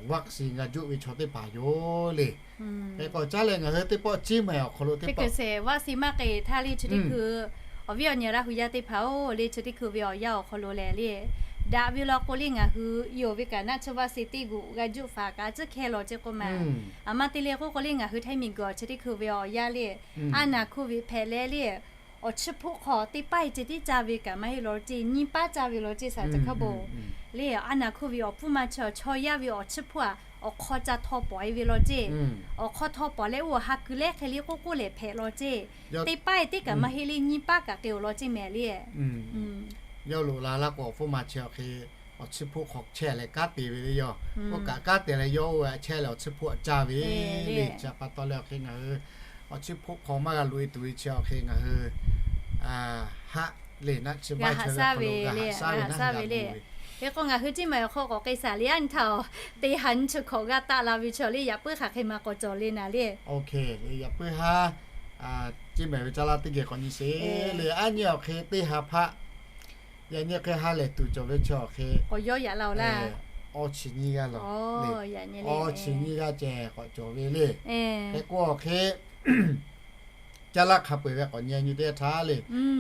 vaccine g'a juˆ ve chaw teˇ hpaˍ yoˬ le. Hk'e k'o caˇ leh ngaˬ hui teˇ pawˆ ciˉ mehˍ awˬ hk'aw lo teˇ pawˆ vaccine maˇ k'ai htaˇ le chi teˇ hkui awˬ viˉ awˬ nyi Laˇ hu yaˇ teˇ hpaˍ-oˬ le, chi teˇ hkui ve awˬ yanˇ awˬ hk'aw lo lehˬ le, daꞈ ve law k'o le ngaˬ hui yoˬ ve kaꞈ naˆ chi vaccine teˇ g'oꞈ g'a juˆ faˍ kaꞈ a ciˉ hkehˇ law ceˇ k'oˆ ma. Aˬ ma te le k'oˆ k'o le ngaˬ hui Htaiˇ miˬguiˬ chi teˇ hkui ve awˬ yanˇ le aˉ naˬ hkoˇ ve hpehꞈ leh le awˬ chiˇ hpoˆ hk'aw teˇ paˉ-e ceh tiˉ caˇ ve kaꞈ maˇ heˆ law ceˇ, nyiˇ paˉ caˇ ve law ceˇ shaˍ caˬ hkaˉ bon le. Aˉ naˬ hkoˇ ve awˬ pfuhˇ ma chaw chaw yaˇ ve awˬ chiˇ hpoˆ-a awˬ hk'aw ca htaw pawˍ-e ve law ceˇ. Awˬ hk'aw htaw pawˍ leh oˇ awˬ ha kui lehˉ hk'e le k'oˆ k'oˆ lehˬ hpehꞈ law ceˇ. Teˇ paˉ-e teˇ kaꞈ maˇ heˆ le, nyiˇ paˉ kaꞈ k'ai-oˬ law ceˇ mehˍ le. Yawˇ loꞈ la laˇ k'o awˬ hpfuhˇ ma chi awˬ hk'e awˬ chiˇ hpoˆ hk'aw chehˇ leh kanˉ te ve le yoˬ. Oˇ kaꞈ kanˉ te leh yawˇ oˇ ve htaꞈ chehˇ leh awˬ chiˇ hpoˆ caˇ ve le. Chi pa taw leh awˬ hk'e ngaˬ hui awˬ chiˇ hpoˆ hk'aw maˇ g'a loꞈ-e tuˬ ve chi awˬ hk'e ngaˬ hui haˆ le naˆ chi maˇ haꞈ shaˉ ve le, haꞈ shaˉ ve le. Hk'e k'o ngaˬ hui ciˉ maˬ awˬ hk'aw k'awꞈ k'ai shaˍ le, aˉ nyi htaˇ teˇ ha nyiˇ chi hkawꞈ g'a taˆ la ve chi le yaꞈ puiˉ hk'aˬ hk'e ma k'awꞈ cawˬ le naˍ le. Oˇ hk'e le yaꞈ puiˉ haˉ ciˉ maˬ ve caˇ laˇ teˇ geh k'awꞈ nyi sheˍ le. Aˉ nyi awˬ hk'e teˇ ha hpaˆ yaꞈ nyi hk'e ha lehˬ tuˬ cawˬ ve chi awˬ hk'e k'awꞈ yawˇ yaꞈ la-oˬ laˇ. Awˇ chi nyiˇ g'aˇ law, awˇ chi nyiˇ g'aˇ ceh k'awꞈ cawˬ ve le. Hk'e k'o awˬ hk'e caˇ laˇ hk'a peu-eˬ ve k'awꞈ nyi nyi teˇ htaˇ le,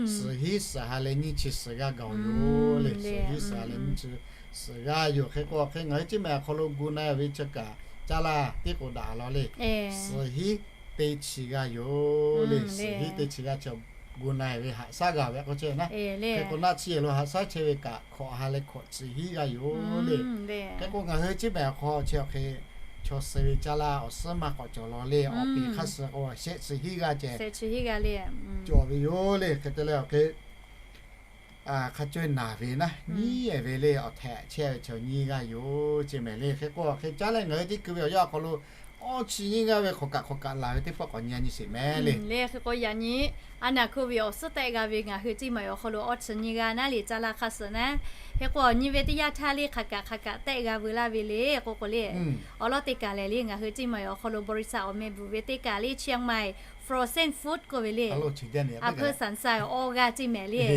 suhˍ hiˉ suhˍ ha leh nyiˇ chi suhˍ g'aˇ gaˬ-oˬ yoˬ le. Suhˍ hiˉ suhˍ ha leh nyiˇ chi suhˍ g'aˇ yoˬ. Hk'e k'o awˬ hk'e ngaˬ hui ciˉ maˬ awˬ hk'aw lo gu na-e ve chi kaꞈ caˇ laˇ tiˉ k'o daꞈ law le. Suhˍ hiˉ teˇ chi g'aˇ yoˬ le. Suhˍ hiˉ teˇ chi g'aˇ chi gu na ve haꞈ shaˉ g'a ve k'o chehˇ naˉ. Hk'e k'o naˆ chi yehˬ lo haꞈ shaˉ chehˇ ve kaꞈ hkawꞈ ha leh hkawꞈ chi hiˉ g'aˇ yoˬ le. Hk'e k'o ngaˬ hui Ciˇ mehˍ awˬ hk'aw chi awˬ hk'e chaw suh ve caˇ laˇ awˬ suhˉ maˇ k'awꞈ cawˬ law le. Awˬ peˍ hk'a suhˍ k'o shehˆ chi hiˉ g'aˇ ceh cawˬ ve yoˬ le. Hk'e te leh awˬ hk'e hk'a co-e naˬ ve naˉ nyiˉ ve le. Awˬ htehꞈ chehˇ ve chaw nyiˇ g'aˇ yoˬ ceˇ mehˍ le. Hk'e k'o hk'e caˇ leh ngaˬ hui teˇ hkui ve awˬ yanˇ awˬ hk'aw lo awˇ chi nyiˇ g'aˇ ve hk'awꞈ kaꞈ hk'awꞈ kaꞈ laˬ ve teˇ pawˆ k'awꞈ nyi nyi sheˍ mehˍ le. Hk'e k'o yaꞈ nyi a naˍ hkui ve awˬ suhˉ tehˆ g'a ve ngaˬ hui Ciˇ mehˍ awˬ hk'aw lo awˇ chi nyiˇ g'aˇ naˉ le caˇ laˇ hk'a suhˍ naˉ. Hk'e k'o awˬ nyi ve teˇ yanˇ htaˇ le hk'aˬ kaꞈ hk'aˬ kaꞈ tehˆ g'a veu laˇ ve le k'o k'o le. Awˬ lawn teˇ kaˬ lehˬ le ngaˬ hui Ciˇ mehˍ awˬ hk'aw lo บริษัท awˬ meh bvuhꞈ ve teˇ kaˬ le Chiang Mai frozen food k'oˆ ve le. A hpeu sanˍ sai awˇ g'aˇ ceˇ mehˍ le.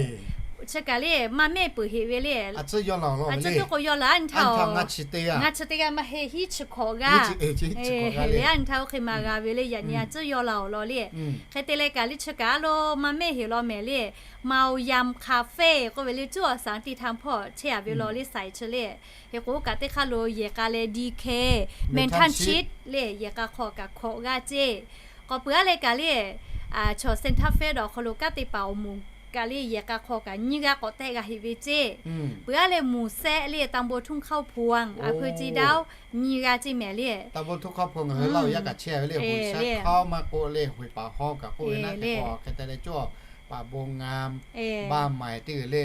Chi kaꞈ le maˇ mehˇ peuˬ heꞈ ve le. A tcuhˉ k'o yaw laˬ a nyi htaˇ ngaˇ chi teˇ g'aˇ maˇ heˆ hiˉ chi hkawꞈ g'aˇ le a nyi htaˇ oˇ hk'e ma g'a ve le. Yaꞈ nyi a tcuhˉ yaw laˬ awˬ lawn le. Hk'e te leh kaꞈ le chi kaꞈ a lo maˇ mehˇ heˆ law mehˍ le. Mao Yam Cafe k'oˆ ve le cuˉ awˬ saˍ ti htaˇ hpawˇ chehˇ a ve law le saiˍ chi le. Hk'e k'o kaꞈ teˇ hk'aˇ lo yehˬ k'a leh D K Mansion Suite le yehˬ k'a hk'aw kaꞈ hkawꞈ g'aˇ ceˇ. K'awꞈ peuˬ a leh kaꞈ le chaw Santa Fe dawˬ awˬ hk'aw lo kanˉ te paˍ awˬ moˍ kaꞈ le yehˬ k'a hk'aw kaꞈ nyiˇ g'aˇ k'awꞈ tehˆ g'a heꞈ ve ceˇ. Peuˬ a leh moˍ sehˆ le ตำบลทุ่งข้าวพวง a hpeu ci daoˇ nyiˇ g'aˇ ceˇ mehˍ le. ตำบลทุ่งข้าวพวง ngaˬ hui Laˇ huˍ yaˇ kaꞈ chehˇ ve le. Hoꞈ shaˉ hkawˇ maˇ k'oˆ le, hoꞈ paˍ hawˇ kaꞈ k'oˆ ve naˉ hk'e k'o hk'e te leh cawˇ paˍ bon nga baˇ maiˍ teˇ g'uiˬ le,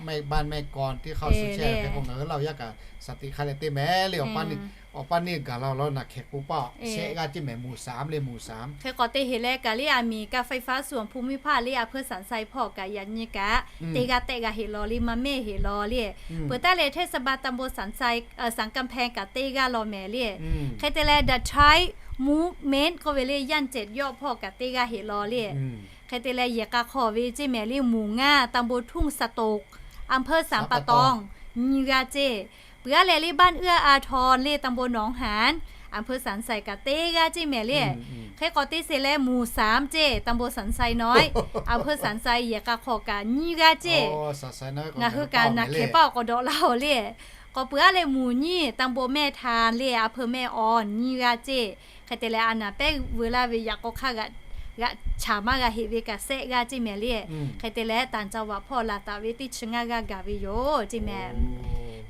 แม่บ้านแม่กลอน teˇ hk'aˇ suh chehˇ ve hk'e k'o ngaˬ hui Laˇ huˍ yaˇ kaꞈ shaˍ tiꞈ hk'a leh te mehˍ le. Awˬ pa neˇ gaˬ la awˬ lawn naˬ hkehˬ k'o paˆ shehˆ g'aˇ ceˇ mehˍ moˍ saˍ le moˍ saˍ. Hk'e k'awꞈ te heˍ leh kaꞈ le a miˍ การไฟฟ้าส่วนภูมิภาค le a hpeu sanˍ sai hpawˇ kaꞈ yaꞈ nyi kaꞈ teˇ g'aˇ tehˆ g'a heˆ law le maˇ mehˇ heˆ law le. Peuˬ taˉ leh เทศบาลตำบลสันทราย เอ่อ สันกำแพง kaꞈ teˇ g'aˇ law mehˍ le. Hk'e te leh เด็กไทย Movement k'oˆ ve le ย่านเจ็ดยอด hpawˇ kaꞈ teˇ g'aˇ heˆ law le. Hk'e te leh yehˬ k'a hk'aw ve ceˇ mehˍ le moˍ ngaˇ ตำบลทุ่งสะตก อำเภอสันป่าตอง nyiˇ g'aˇ ceˇ. Peuˬ a leh le บ้านเอื้ออาทร le ตำบลหนองหาน a hpeu sanˍ sai kaꞈ teˇ g'aˇ ceˇ mehˍ le. Hk'e k'awꞈ te sheˍ leh moˍ saˍ ceˇ ตำบลสันทรายน้อย a hpeu sanˍ sai yehˬ k'a hk'aw kaꞈ nyiˇ g'aˇ ceˇ. Ngaˬ hui kaꞈ naˬ hkehˬ paˆ k'awꞈ dawꞈ la awˬ le. K'awꞈ peuˬ a leh moˍ nyiˇ ตำบลแม่ทาน le a hpeu แม่อ่อน nyiˇ g'aˇ ceˇ. Hk'e te leh a naˍ pehˉ veu laˇ ve yaꞈ k'aw hk'aˇ g'aꞈ chaˍ maˇ g'a heˆ ve kaꞈ shehˆ g'aˇ ceˇ mehˍ le. Hk'e te leh ต่างจังหวัด hpawˇ laˬ taˍ ve teˇ chi ngaˇ g'aˇ gaˬ ve yoˬ ceˇ mehˍ.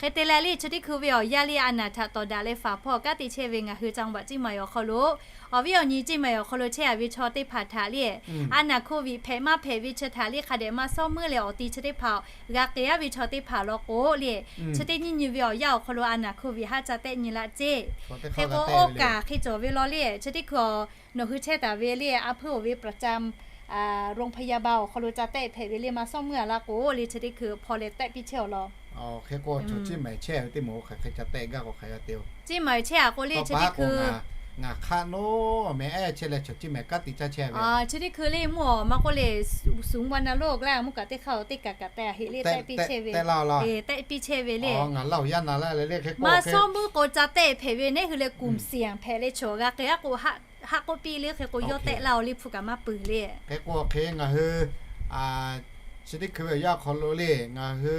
Hk'e te leh le chi teˇ hkui ve awˬ yanˇ le a naˍ htaꞈ tawˍ daꞈ leh faˍ hpawˇ kanˉ te chehˇ ve ngaˬ hui จังหวัด Ciˇ maiˍ awˬ hk'aw lo awˬ viˉ awˬ nyi Ciˇ maiˍ awˬ hk'aw lo chehˇ a ve chaw teˇ hpaˍ htaꞈ le a naˍ โควิด hpehꞈ maˇ hpehꞈ ve chi htaꞈ le hk'a dehꞈ maˇ sawˉ meuˇ leh awˬ ti chi teˇ hpaˍ g'a k'ai a ve chaw teˇ hpaˍ law k'o le, chi teˇ nyiˇ nyi ve awˬ yanˇ awˬ hk'aw lo a naˍ โควิด haˆ ca tehˆ nyi laˇ ceˇ. Hk'e k'o awˬ kaˍ hk'e cawˬ ve law le chi teˇ hkui nawˬ hui chehˇ taˍ ve le a hpeu oˬ ve ประจำ โรงพยาบาล awˬ hk'aw lo ca tehˆ hpehꞈ ve le maˇ sawˉ meuˇ a laˇ k'o le chi teˇ hkui hpaw leh tehˆ piˇ chehˇ awˬ lawn. Hk'e k'o chaw Ciˇ maiˍ chehˇ ve teˇ moˍ hk'aˬ hk'e ca tehˆ gaˇ k'o hk'aˬ g'a te-o. Ciˇ maiˍ chehˇ a k'o le chi teˇ hkui ngaˬ hk'aˆ nawˉ mehˍ ehˉ chehˇ leh chaw Ciˇ maiˍ kanˉ te caˇ chehˇ ve. Chi teˇ hkui le mvuhˇ awˬ maˇ k'oˆ le, sum va na lo g'aˇ mvuhˇ kaꞈ teˇ hk'aˇ teˇ kaꞈ kaꞈ tehˆ a heˆ le tehˆ piˇ chehˇ ve. Tehˆ piˇ chehˇ ve le. Ngaˬ Laˇ huˍ yaˇ na laˇ le hk'e k'o maˇ sawˉ meuˇ k'o ca tehˆ hpehꞈ ve neˉ hui leh kumˬ siˍ hpehꞈ leh chaw g'a k'ai a k'o haˆ k'oˆ piˇ le hk'e k'o yawˇ tehˆ laˇ-oˬ le hpu kaꞈ maˇ peuˬ le. Hk'e k'o hk'e ngaˬ hui chi teˇ hkui ve awˬ yanˇ awˬ hk'aw lo le ngaˬ hui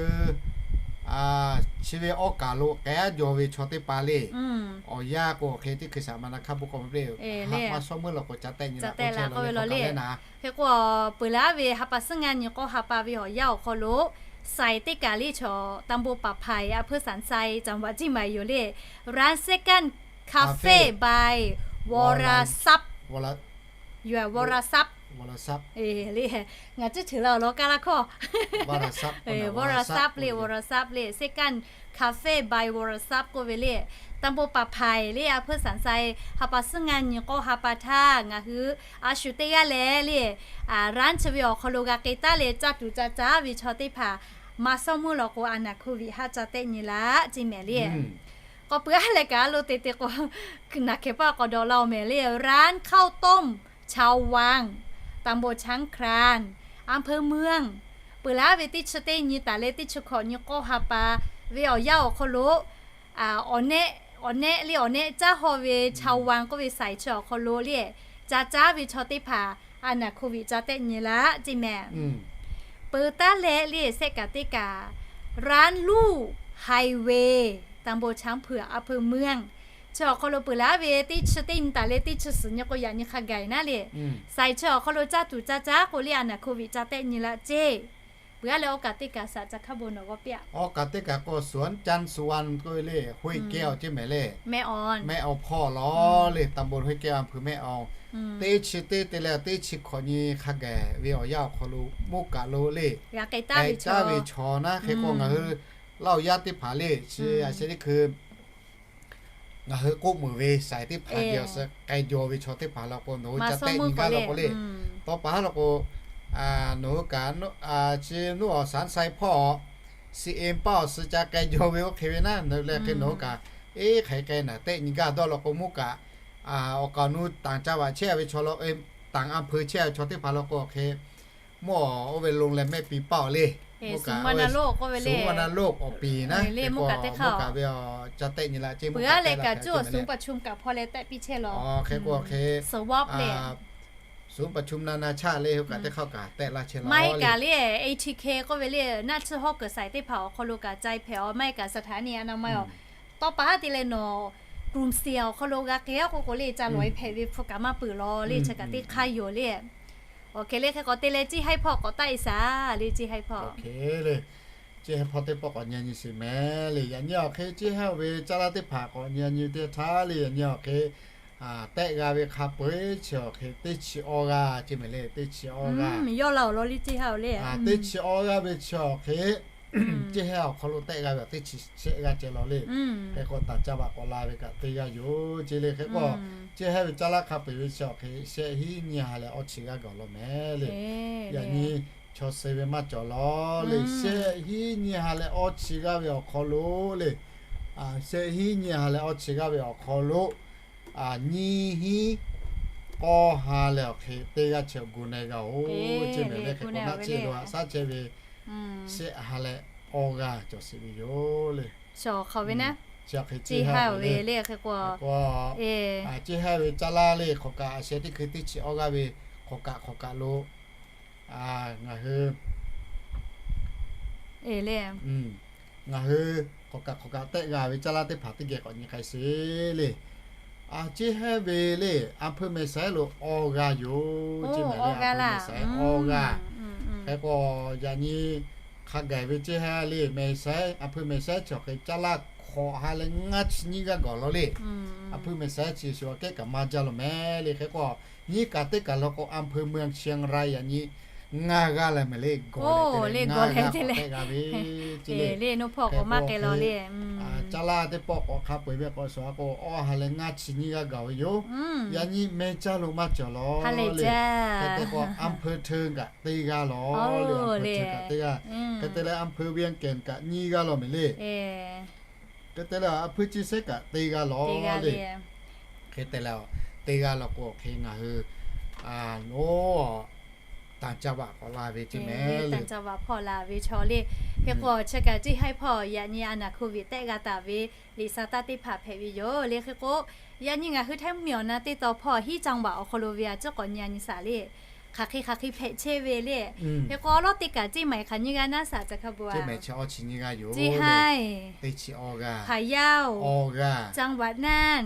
chi ve awˬ kaˍ lo k'ai a jaw ve chaw teˇ hpaˍ le awˬ yanˇ k'o hk'e teˇ hkui shaˍ ma na hk'aˇ bon k'o le, haˆ maˇ sawˉ meuˇ law k'o ca tehˆ nyi laˇ k'oˆ ve law le. Hk'e k'o peuˬ laˇ ve ha pa suhˉ ngaˇ nyi k'awˇ ha pa ve awˬ yanˇ awˬ hk'aw lo saiˍ teˇ kaˬ le chaw ตำบลป่าไผ่ อำเภอสันทราย จังหวัดเชียงใหม่ yoˬ le. ร้าน Second Cafe by วรทรัพย์ yoˬ วรทรัพย์ le. Ngaˬ ciˉ ceuˬ la awˬ lawn kaˇ laˇ hkawˇ วรทรัพย์ le วรทรัพย์ le เซกัน คาเฟ่ บาย วรทรัพย์ k'oˆ ve le. ตำบลป่าไผ่ le a hpeu sanˍ sai ha pa suhˉ ngaˇ nyi k'awˇ ha pa htaˇ ngaˬ hui a shu teˇ g'aˇ leh le a ร้าน chi ve awˬ hk'aw lo g'a k'ai taˉ leh caˇ tuˬ ca caˇ ve chaw teˇ hpaˍ maˇ sawˉ meuˇ law k'o a naˍ โควิด haˆ ca tehˆ nyi laˇ ceˇ mehˍ le. K'awꞈ peuˬ a leh kaꞈ a lo te te k'o naˬ hkehˬ paˆ k'awꞈ dawꞈ la-oˬ mehˍ le. ร้านข้าวต้มชาววัง ตำบลช้างคลาน อำเภอเมือง peuˬ laˇ ve teˇ chi teˇ nyi taˍ leh teˇ chi hkawꞈ nyi k'awˇ ha pa ve awˬ yanˇ awˬ hk'aw lo awˬ nehˆ, awˬ nehˆ le awˬ nehˆ caˇ haw ve ชาววัง k'oˆ ve saiˍ chi awˬ hk'aw lo le ca caˇ ve chaw teˇ hpaˍ a naˍ โควิด ca tehˆ nyi laˇ ceˇ mehˍ. Peuˬ taˉ leh le shehˆ kaꞈ teˇ kaꞈ ร้านลู่ ไฮเวย์ ตำบลช้างเผือก อำเภอเมือง Chi awˬ hk'aw lo peuˬ laˇ ve teˇ chi teˇ nyi taˍ leh teˇ chi suhˍ nyi k'o yaꞈ nyi hk'a gaˬ naˉ le. Saiˍ chi awˬ hk'aw lo caˇ tuˬ caˇ caˉ k'o le a naˍ hkoˍ viˆ ca tehˆ nyi laˇ ceˇ. Peuˬ aˉ leh awˬ kaꞈ teˇ kaꞈ saꞈ ca hk'a bon nawˬ g'aw piˇ-aꞈ. Awˬ kaꞈ teˇ kaꞈ k'o สวนจันทร์สุวรรณ k'oˆ ve le, ห้วยแก้ว ceˇ mehˍ le. แม่อ่อน แม่อ่อน hpawˇ lawˬ le, ตำบลห้วยแก้ว อำเภอแม่อ่อน. Teˇ chi teˇ te leh teˇ chi hkawꞈ nyi hk'a gaˬ ve awˬ yanˇ awˬ hk'aw lo mvuhˇ kaꞈ lo le, k'ai taˍ ve chaw naˉ. Hk'e k'o ngaˬ hui Laˇ huˍ yaˇ teˇ hpaˍ le chi a sheh teˇ hkui ngaˬ hui k'oˆ meuˍ ve saiˍ teˇ hpaˍ geh awˬ suh k'ai jaw ve chaw teˇ hpaˍ law k'o, nawˬ hui ca tehˆ nyi gaˇ law k'o le, tawˇ pa haˉ law k'o, nawˬ hui kaꞈ chi nuˇ awˬ สารไซ hpawˇ, si en paˇ awˬ suh ca k'ai jaw ve oˇ hk'e ve naˉ, leh hk'e nawˬ hui kaꞈ, eˇ, hk'aˬ hk'e k'ai naˬ tehˆ nyi gaˇ dawˇ law k'o mvuhˇ kaꞈ, awˬ kaꞈ awˬ nu ต่างจังหวัด chehˇ ve chaw law, ต่างอำเภอ chehˇ ve chaw teˇ hpaˍ law k'o hk'e, mvuhˇ awˬ oˇ ve โรงแรม mehˆ piˇ paˆ awˬ le, ศูนย์วัณโรค awˬ piˍ naˉ, mvuhˇ kaꞈ ve ca tehˆ nyi laˇ ceˇ, meuˇ kaꞈ teˇ hk'aˇ kaꞈ cuˇ awˬ ศูนย์ประชุม kaꞈ hpawˇ leh tehˆ piˇ chehˇ law. Hk'e k'o hk'e, ศูนย์ประชุมนานาชาติ le hui kaꞈ teˇ hk'aˇ kaꞈ tehˆ laˇ chehˇ law. Maˇ heˆ kaꞈ le, A T K k'oˆ ve le, naˆ tsuhˇ hawˉ kuiˬ saiˍ teˇ hpaˍ awˬ hk'aw lo kaꞈ ca-e hpehꞈ awˬ, maˇ heˆ kaꞈ สถานีอนามัย awˬ, tawˇ pa haˉ te leh nawˬ กลุ่มเสี่ยง awˬ hk'aw lo g'a k'ai-a k'oˆ k'o le, ca lawˬ-e hpehꞈ ve hpu kaꞈ maˇ peuˬ law le, chi kaꞈ teˇ hk'aˇ yoˬ le. Awˬ hk'e le hk'e k'awꞈ te leh Ciˇ Haiˇ hpawˇ k'awꞈ taˆ-e shaˍ le, Ciˇ Haiˇ hpawˇ. Ciˇ Haiˇ hpawˇ teˇ pawˆ k'awꞈ nyi nyi sheˍ mehˍ le. Yaꞈ nyi awˬ hk'e Ciˇ Haiˇ ve caˇ laˇ teˇ hpaˍ k'awꞈ nyi nyi teˇ htaˇ le, yaꞈ nyi awˬ hk'e tehˆ g'a ve hk'a peu-eˬ chi awˬ hk'e teˇ chi awˇ g'aˇ ceˇ mehˍ le, teˇ chi awˇ g'aˇ. Yawˇ la awˬ lawn le Ciˇ Haiˇ le. Teˇ chi awˇ g'aˇ ve chi awˬ hk'e Ciˇ Haiˇ awˬ hk'aw lo tehˆ g'a ve teˇ chi shehˆ g'aˇ ceh law le. Hk'e k'o ต่างจังหวัด k'awꞈ la ve kaꞈ teˇ g'aˇ yoˬ ceˇ le. Hk'e k'o Ciˇ Haiˇ ve caˇ laˇ hk'a peu-eˬ ve chi awˬ hk'e shehˆ hiˉ nyiˇ ha leh awˇ chi g'aˇ gaˬ law mehˍ le. Yaꞈ nyi chaw suh ve maˇ cawˬ law le, shehˆ hiˉ nyiˇ ha leh awˇ chi g'aˇ ve awˬ hk'aw lo le, shehˆ hiˉ nyiˇ ha leh awˇ chi g'aˇ ve awˬ hk'aw lo nyiˇ hiˉ k'awˇ ha leh awˬ hk'e teˇ g'aˇ chi awˬ gu na-e g'a-oˬ ceˇ mehˍ le. Hk'e k'o naˆ tsuhˇ lo haꞈ shaˉ chehˇ ve shehˆ ha leh awˇ g'aˇ cawˬ sheˍ ve yoˬ le. Chi awˬ hk'aw ve naˉ, Ciˇ Haiˇ ve le hk'e k'o, Ciˇ Haiˇ ve caˇ laˇ le hk'awꞈ kaꞈ a sheh teˇ hkui teˇ chi awˇ g'aˇ ve hk'awꞈ kaꞈ hk'awꞈ kaꞈ lo ngaˬ hui le, ngaˬ hui hk'awꞈ kaꞈ hk'awꞈ kaꞈ tehˆ g'a ve caˇ laˇ teˇ hpaˍ teˇ geh k'awꞈ nyi k'ai sheˍ le. A, Ciˇ Haiˇ ve le, อำเภอแม่สาย lo awˇ g'aˇ yoˬ ceˇ mehˍ le. อำเภอแม่สาย awˇ g'aˇ. Hk'e k'o yaꞈ nyi hk'a gaˬ ve Ciˇ Haiˇ le, แม่สาย, อำเภอแม่สาย chi awˬ hk'e caˇ laˇ hk'awꞈ ha leh ngaˇ chi nyiˇ g'aˇ gaˬ law le. อำเภอแม่สาย chi shu a kehˉ kaꞈ maˇ jaˇ law mehˍ le. Hk'e k'o nyiˇ kaꞈ teˇ kaꞈ law k'o อำเภอเมืองเชียงราย yaꞈ nyi ngaˇ g'aˇ leh mehˍ le, gaˬ leh ngaˇ g'aˇ k'awꞈ tehˆ g'a ve ceˇ le. Hk'e k'o caˇ laˇ teˇ pawˆ k'awꞈ hk'a peu-eˬ ve k'awꞈ shuˍ a k'o awˇ ha leh ngaˇ chi nyiˇ g'aˇ gaˬ ve yoˬ. Yaꞈ nyi meh caˇ lo maˇ cawˬ law le. Hk'e te k'o อำเภอเทิง kaꞈ teˇ g'aˇ law le, อำเภอเทิง kaꞈ teˇ g'aˇ. Hk'e te leh อำเภอเวียงแก่น kaꞈ nyiˇ g'aˇ law mehˍ le. Hk'e te leh อำเภอเชียงแสน kaꞈ teˇ g'aˇ law le. Hk'e te leh teˇ g'aˇ law k'o hk'e ngaˬ hui lo ต่างจังหวัด k'awꞈ la ve ceˇ mehˍ le. ต่างจังหวัด hpawˇ la ve chaw le. Hk'e k'o chi kaꞈ Ciˇ Haiˇ hpawˇ yaꞈ nyi a naˍ hkoˍ viˆ tehˆ g'a taˍ ve liꞈ sha taˇ teˇ hpaˍ hpehꞈ ve yoˬ le. Hk'e k'o yaꞈ nyi ngaˬ hui Htaiˇ mvuhˇmiˬ awˬ na teˇ taw hpawˇ hiˉ จังหวัด awˬ hk'aw lo ve a ciˉ k'awꞈ nyi a nyi shaˍ le. Hk'aˬ hk'e hk'aˬ hk'e hpehꞈ chehˇ ve le. Hk'e k'o awˉ lawˉ teˇ kaꞈ ceˇ mehˍ hk'aˬ nyiˇ g'aˇ naˉ shaˍ ca hk'a bon-a. Ciˇ Haiˇ, พะเยา, จังหวัดน่าน,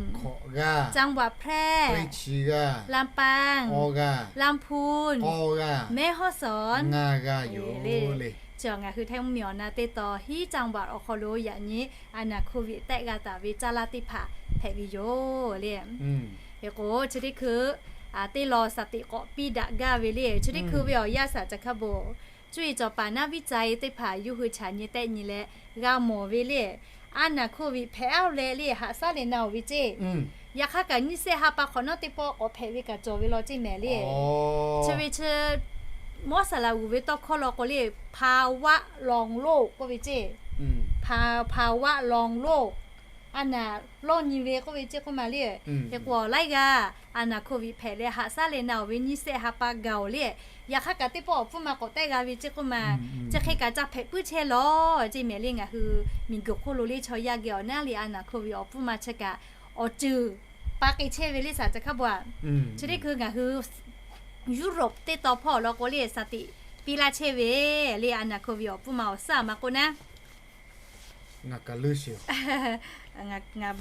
จังหวัดแพร่, ลำปาง, ลำพูน, แม่ฮ่องสอน ngaˇ g'aˇ yoˬ le. Chi ngaˬ hui Htaiˇ mvuhˇmiˬ awˬ na teˇ taw hiˉ จังหวัด awˬ hk'aw lo yaꞈ nyi a naˍ hkoˍ viˆ tehˆ g'a taˍ ve caˇ laˇ teˇ hpaˍ hpehꞈ ve yoˬ le. Hk'e k'o chi teˇ hkui teˇ law shaˍ tiꞈ k'awꞈ piˇ daꞈ gaˇ ve le. Chi teˇ hkui ve awˬ yanˇ shaˍ ca hk'a bon, cuˇ yiˍ cawˬ paˍ naˉ viˉ ca-e teˇ hpaˍ yawˇ hui chaꞈ nyi tehˆ nyi leh g'a mawˬ ve le. A naˍ hkoˍ viˆ hpehꞈ-aˉ leh le haꞈ shaˉ leh na-oˬ ve ceˇ. Yaꞈ hk'aˇ kaꞈ nyiˇ sehˆ ha pa hk'awꞈ nawˉ teˇ pawˆ k'awꞈ hpehꞈ ve kaꞈ cawˬ ve law ceˇ mehˍ le. Chi ve chi มอสลา g'uiˬ ve tawˇ hkawˇ law k'o le, ภาวะรองโรค k'oˆ ve ceˇ. ภา ภาวะรองโรค a naˍ lawˇ nyi ve k'oˆ ve ceˇ k'oˆ ma le. Hk'e k'o laiˉ g'aˇ a naˍ hkoˍ viˆ hpehꞈ leh haꞈ shaˉ leh na-oˬ ve nyiˇ sehˆ ha pa gaˬ-oˬ le. Yaꞈ hk'aˇ kaꞈ teˇ pawˆ awˬ pfuhˇ ma k'awꞈ tehˆ g'a ve ceˇ k'oˆ ma. Chi hk'e kaꞈ ca hpehꞈ puiˉ chehˇ law ceˇ mehˍ le. Ngaˬ hui miˬguiˬ hk'oˆ lo le chaw yaˇ geh awˬ naˉ le a naˍ hkoˍ viˆ awˬ pfuhˇ ma chi kaꞈ awˬ ceuˬ pa k'ai chehˇ ve le shaˍ ca hk'a bon-a. Chi teˇ hkui ngaˬ hui Europe teˇ taw hpawˇ awˬ lawn k'o le shaˍ tiꞈ piˇ laˇ chehˇ ve le. A naˍ hkoˍ viˆ awˬ pfuhˇ ma awˬ suhˉ a ma k'oˆ naˉ, ngaˬ kaꞈ leuˉ sheˍ-oˬ. ngaˬ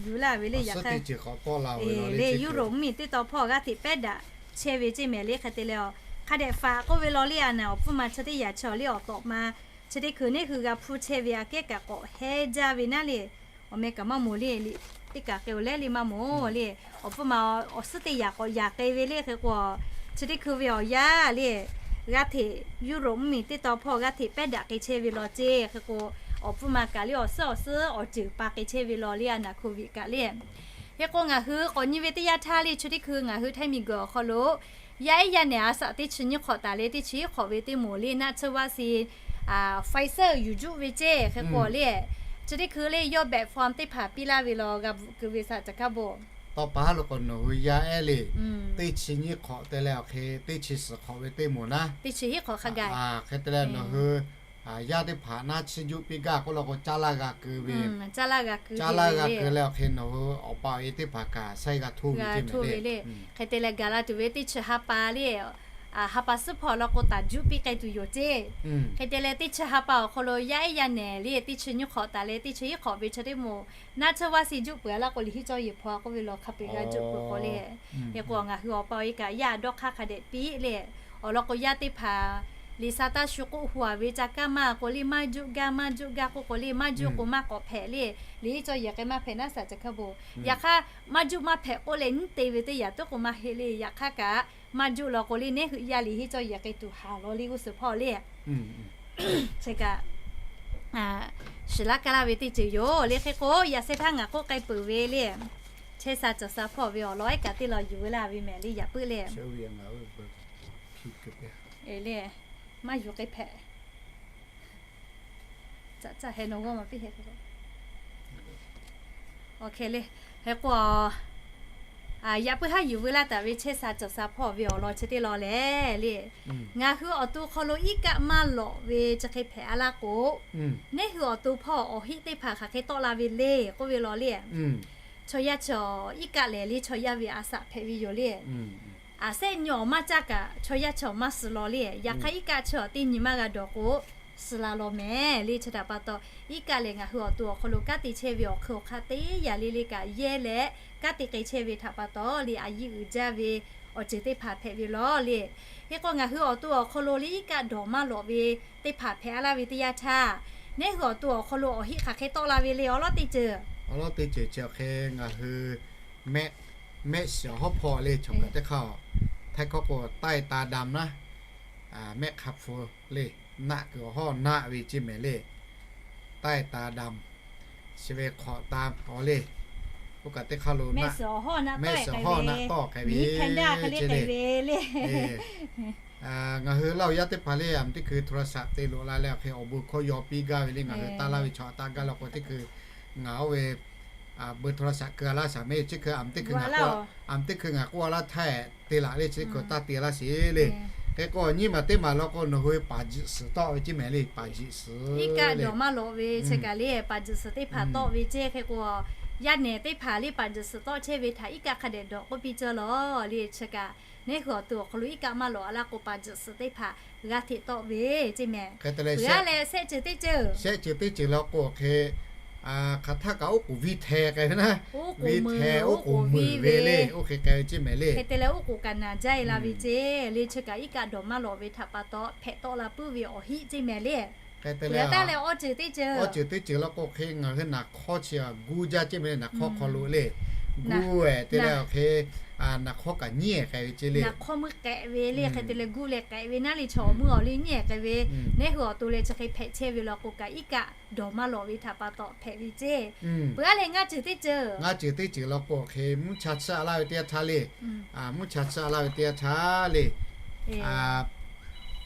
yuˬ laˇ ve le yaꞈ hk'aˇ, le Europe mvuhˇmiˬ teˇ tawn hpawˇ g'aˇ hteꞈ pehˉ daꞈ chehˇ ve ceˇ mehˍ le. Hk'e te leh, hk'a dehꞈ faꞈ k'oˆ ve law le, a naˬ awˬ pfuhˇ ma chi teˇ yaꞈ chi awˬ le awˬ tawꞈ ma chi teˇ hkui neˉ hui g'a hpuˇ chehˇ ve aꞈ kehˉ kaꞈ k'awꞈ hehˉ jaˇ ve naˉ le. Awˬ meh kaꞈ maˇ moˍ le, liꞈ teˇ kaꞈ k'ai-oˬ leh le maˇ moˍ le. Awˬ pfuhˇ ma awˬ suhˉ teˇ yaꞈ k'awꞈ yaꞈ k'ai ve le. Hk'e k'o, chi teˇ hkui ve awˬ yanˇ le, g'aˇ hteꞈ Europe mvuhˇmiˬ teˇ tawn hpawˇ g'aˇ hteꞈ pehˉ daꞈ k'ai chehˇ ve law ceˇ. Hk'e k'o, awˬ pfuhˇ ma kaꞈ le awˬ suhˉ awˬ suhˉ awˬ ceuˬ pa k'ai chehˇ ve law le, a naˬ COVID kaꞈ le. Hk'e k'o, ngaˬ hui k'awꞈ nyi ve teˇ yanˇ htaˇ le, chi teˇ hkui ngaˬ hui Htaiˇ miˬguiˬ awˬ hk'aw lo yaˇ ehˉ yaˇ nehˬ a shaꞈ teˇ chi nyiˇ hk'awꞈ taˍ leh teˇ chi hiˉ hk'awꞈ ve teˇ moˍ le naˆ tsuhˇ vaˆ si Pfizer yuˬ juˆ ve ceˇ. Hk'e k'o le, chi teˇ hkui le yawˇ beh form teˇ hpaˍ piˇ laˇ ve law g'a bvuhꞈ keu ve saꞈ caˬ hkaˇ bon. Tawˇ pa haˉ lo k'o nawˬ hui yaˇ ehˉ le, teˇ chi nyiˇ hk'awꞈ te leh awˬ hk'e teˇ chi suhˍ hk'awꞈ ve teˇ moˍ naˉ, teˇ chi hiˉ hk'awꞈ hk'a gaˬ. Hk'e te leh nawˬ hui yaˇ teˇ hpaˍ naˆ tsuhˇ juˆ piˇ gaˇ k'oˆ law k'o, caˇ laˇ g'a keu ve, caˇ laˇ g'a keu leh awˬ hk'e nawˬ hui awˬ pa awˬ e teˇ hpaˍ kaꞈ shaiˇ g'a htoˇ ve ceˇ mehˍ le. Hk'e te leh gaˬ la tuˬ ve teˇ chi ha pa le, ha pa suhˉ hpawˇ law k'o taˍ juˆ piˇ k'ai tuˬ yoˬ ceˇ. Hk'e te leh teˇ chi ha pa awˬ hk'aw lo yaˇ ehˉ yaˇ nehˬ le teˇ chi nyiˇ hk'awꞈ taˍ leh teˇ chi hiˉ hk'awꞈ ve chi teˇ moˍ naˆ tsuhˇ vaˆ si juˆ peuˬ a laˇ k'o, liꞈ hiˉ cawˇ yehˬ hpaw k'oˆ ve law hk'a peu g'a juˆ peuˬ k'o le. Hk'e k'o ngaˬ hui awˬ pa awˬ e kaꞈ yaˇ dawˇ hk'aˇ hk'a dehꞈ piˇ le. Awˬ lawn k'o yaˇ teˇ hpaˍ liꞈ sa taˇ shu k'oˆ hu a ve ca kaˇ maˇ k'o le, maˇ juˆ gaˇ maˇ juˆ gaˇ k'oˆ k'o le, maˇ juˆ k'o maˇ k'awꞈ hpehꞈ le. Liꞈ hiˉ cawˇ yehˬ k'ai maˇ hpehꞈ naˉ saꞈ caˬ hkaˇ bon. Yaꞈ hk'aˇ maˇ juˆ maˇ hpehꞈ k'oˆ leh nyiˉ te ve teˇ yanˇ tiˉ k'o maˇ heˆ le. Yaꞈ hk'aˇ kaꞈ maˇ juˆ law k'o le, neˉ hui yaˇ liꞈ hiˉ cawˇ yehˬ k'ai tuˬ haˍ law le g'uˇ suhˍ hpawˇ le. Chi kaꞈ shiˍ laˇ kaˇ laˇ ve teˇ ceuˬ yoˬ le. Hk'e k'o yaꞈ sheh htaˇ ngaˬ k'oˆ k'ai peuˬ ve le, chehˇ sha cawˬ sha hpawˇ ve awˬ lawn ehˉ kaꞈ teˇ law yuˬ ve laˇ ve mehˍ le yaꞈ puiˉ le. Le maˇ yuˬ k'ai hpehꞈ. Caˇ caˇ heh nawˬ g'awˇ ma piˇ heh. Awˬ hk'e le, hk'e k'o yaꞈ puiˉ haˉ yuˬ veu laˇ taˍ ve chehˇ sha cawˬ sha hpawˇ ve awˬ lawn chi teˇ law lehˬ le, ngaˬ hui awˬ to hk'aw lo iˉ kaˆ maˇ lawꞈ ve chi hk'e hpehꞈ a laˇ k'o, neˉ hui awˬ to hpawˇ awˬ heˆ teˇ hpaˍ hk'aˬ hk'e tawˆ la ve le k'oˆ ve law le. Chaw yaˇ chaw iˉ kaˆ lehˬ le chaw yaˇ ve a shaꞈ hpehꞈ ve yoˬ le. Aˬ sehˆ nyi awˬ maˇ caˇ kaꞈ chaw yaˇ chaw maˇ suh law le. Yaꞈ hk'aˇ iˉ kaˆ chi awˬ teˇ nyi maˇ g'a dawˬ k'o, suh la law mehˍ le. Chi htaꞈ pa taw, iˉ kaˆ lehˬ ngaˬ hui awˬ to awˬ hk'aw lo kanˉ te chehˇ ve awˬ hk'eun awˬ hk'aˇ teˇ yanˇ le le kaꞈ yehˇ leh kanˉ te k'ai chehˇ ve htaꞈ pa taw le, a yiˇ uiˍ jaˇ ve awˬ ceuˬ teˇ hpaˍ hpehꞈ ve law le. Hk'e k'o ngaˬ hui awˬ to awˬ hk'aw lo le iˉ kaˆ dawˬ maˇ lawꞈ ve teˇ hpaˍ hpehꞈ a laˇ ve teˇ yanˇ htaˇ, neˉ hui awˬ to awˬ hk'aw lo awˬ heˆ hk'aˬ hk'e tawˆ la ve le awˉ lawˉ teˇ ceuˬ. Awˉ lawˉ teˇ ceuˬ chi awˬ hk'e ngaˬ hui mehˆ shiˍ awˬ hawˉ hpawˇ le chaw kaꞈ teˇ hk'aˇ, Htaiˇ hkawˇ k'o ใต้ตาดำ naˉ, mehˆ hk'a hpu le, naˆ kuiˬ awˬ hawˉ naˆ ve ceˇ mehˍ le. ใต้ตาดำ chi ve hk'awꞈ ta awˬ le. Oˇ kaꞈ teˇ hk'aˇ lo mehˆ shiˍ awˬ hawˉ naˆ tawˆ k'ai ve ceˇ le. Ngaˬ hui Laˇ huˍ yaˇ teˇ hpaˍ le, aˬ meh teˇ hkui โทรศัพท์ te loꞈ la leh awˬ hk'e awˬ bon hkawˇ yaw piˇ gaˇ ve le. Ngaˬ hui taˇ laˇ ve chaw taˇ gaˇ law k'o teˇ hkui ngaˬ oˇ ve เบอร์โทรศัพท์ keu a laˇ shaˍ mehˍ. Chi hkui aˬ meh teˇ hkui ngaˬ k'oˆ a laˇ htaˇ te laꞈ le, chi teˇ hkui taˇ te laˇ sheˍ le. Hk'e k'o nyiˇ maˬ teˇ maˬ law k'o nawˬ hui paˍ jiꞈ suhˍ tawˆ ve ceˇ mehˍ le, paˍ jiꞈ suhˍ. Iˉ kaˆ dawˬ maˇ lawꞈ ve chi kaꞈ le paˍ jiꞈ suhˍ teˇ hpaˍ tawˆ ve ceˇ. Hk'e k'o yaˇ nehˬ teˇ hpaˍ le paˍ jiꞈ suhˍ tawˆ chehˇ ve htaꞈ iˉ kaˆ hk'a dehꞈ dawˬ k'oˆ piˇ cawˇ law le. Chi kaꞈ neˉ hui awˬ to awˬ hk'aw lo iˉ kaˆ maˇ lawꞈ a laˇ k'o paˍ jiꞈ suhˍ teˇ hpaˍ g'a hteꞈ tawˆ ve ceˇ mehˍ. Hk'e te leh shehˆ ceuˬ teˇ ceuˬ, shehˆ ceuˬ teˇ ceuˬ law k'o hk'e hk'aˬ htaˇ kaꞈ oˉ k'oˍ viˇ hteh k'ai ve naˉ, viˇ hteh oˉ k'oˍ meuˍ ve le, oˇ hk'e k'ai ve ceˇ mehˍ le. Hk'e te leh oˉ k'oˍ kaꞈ naˬ jaˇ e la ve ceˇ le. Chi kaꞈ iˉ kaˆ dawˬ maˇ lawꞈ ve htaꞈ pa taw hpehꞈ tawˆ la puiˉ ve awˬ heˆ ceˇ mehˍ le. Hk'e te leh taˇ leh awˇ ceuˬ teˇ ceuˬ, awˇ ceuˬ teˇ ceuˬ law k'o hk'e ngaˬ hui naˬ hk'awˇ chi guˇ jaˇ ceˇ mehˍ le. Naˬ hk'awˇ hk'aw lo le guˇ ehˍ te leh awˬ hk'e naˬ hk'awˇ kaꞈ nyiˉ ehˍ k'ai ve ceˇ le. Naˬ hk'awˇ meuˇ k'ehꞈ ve le, hk'e te leh guˇ leh k'ehꞈ ve naˉ le chaw awˬ meuˇ awˬ le nyiˉ ehˍ k'ai ve. Neˉ hui awˬ to leh chi hk'e hpehꞈ chehˇ ve law k'o kaꞈ iˉ kaˆ dawˬ maˇ lawꞈ ve htaꞈ pa taw hpehꞈ ve ceˇ. Peuˬ a leh ngaˇ ceuˬ teˇ ceuˬ, ngaˇ ceuˬ teˇ ceuˬ law k'o hk'e mvuhˇ cha chiˇ a laˇ ve teˇ yanˇ htaˇ le, mvuhˇ cha chiˇ a laˇ ve teˇ yanˇ htaˇ le,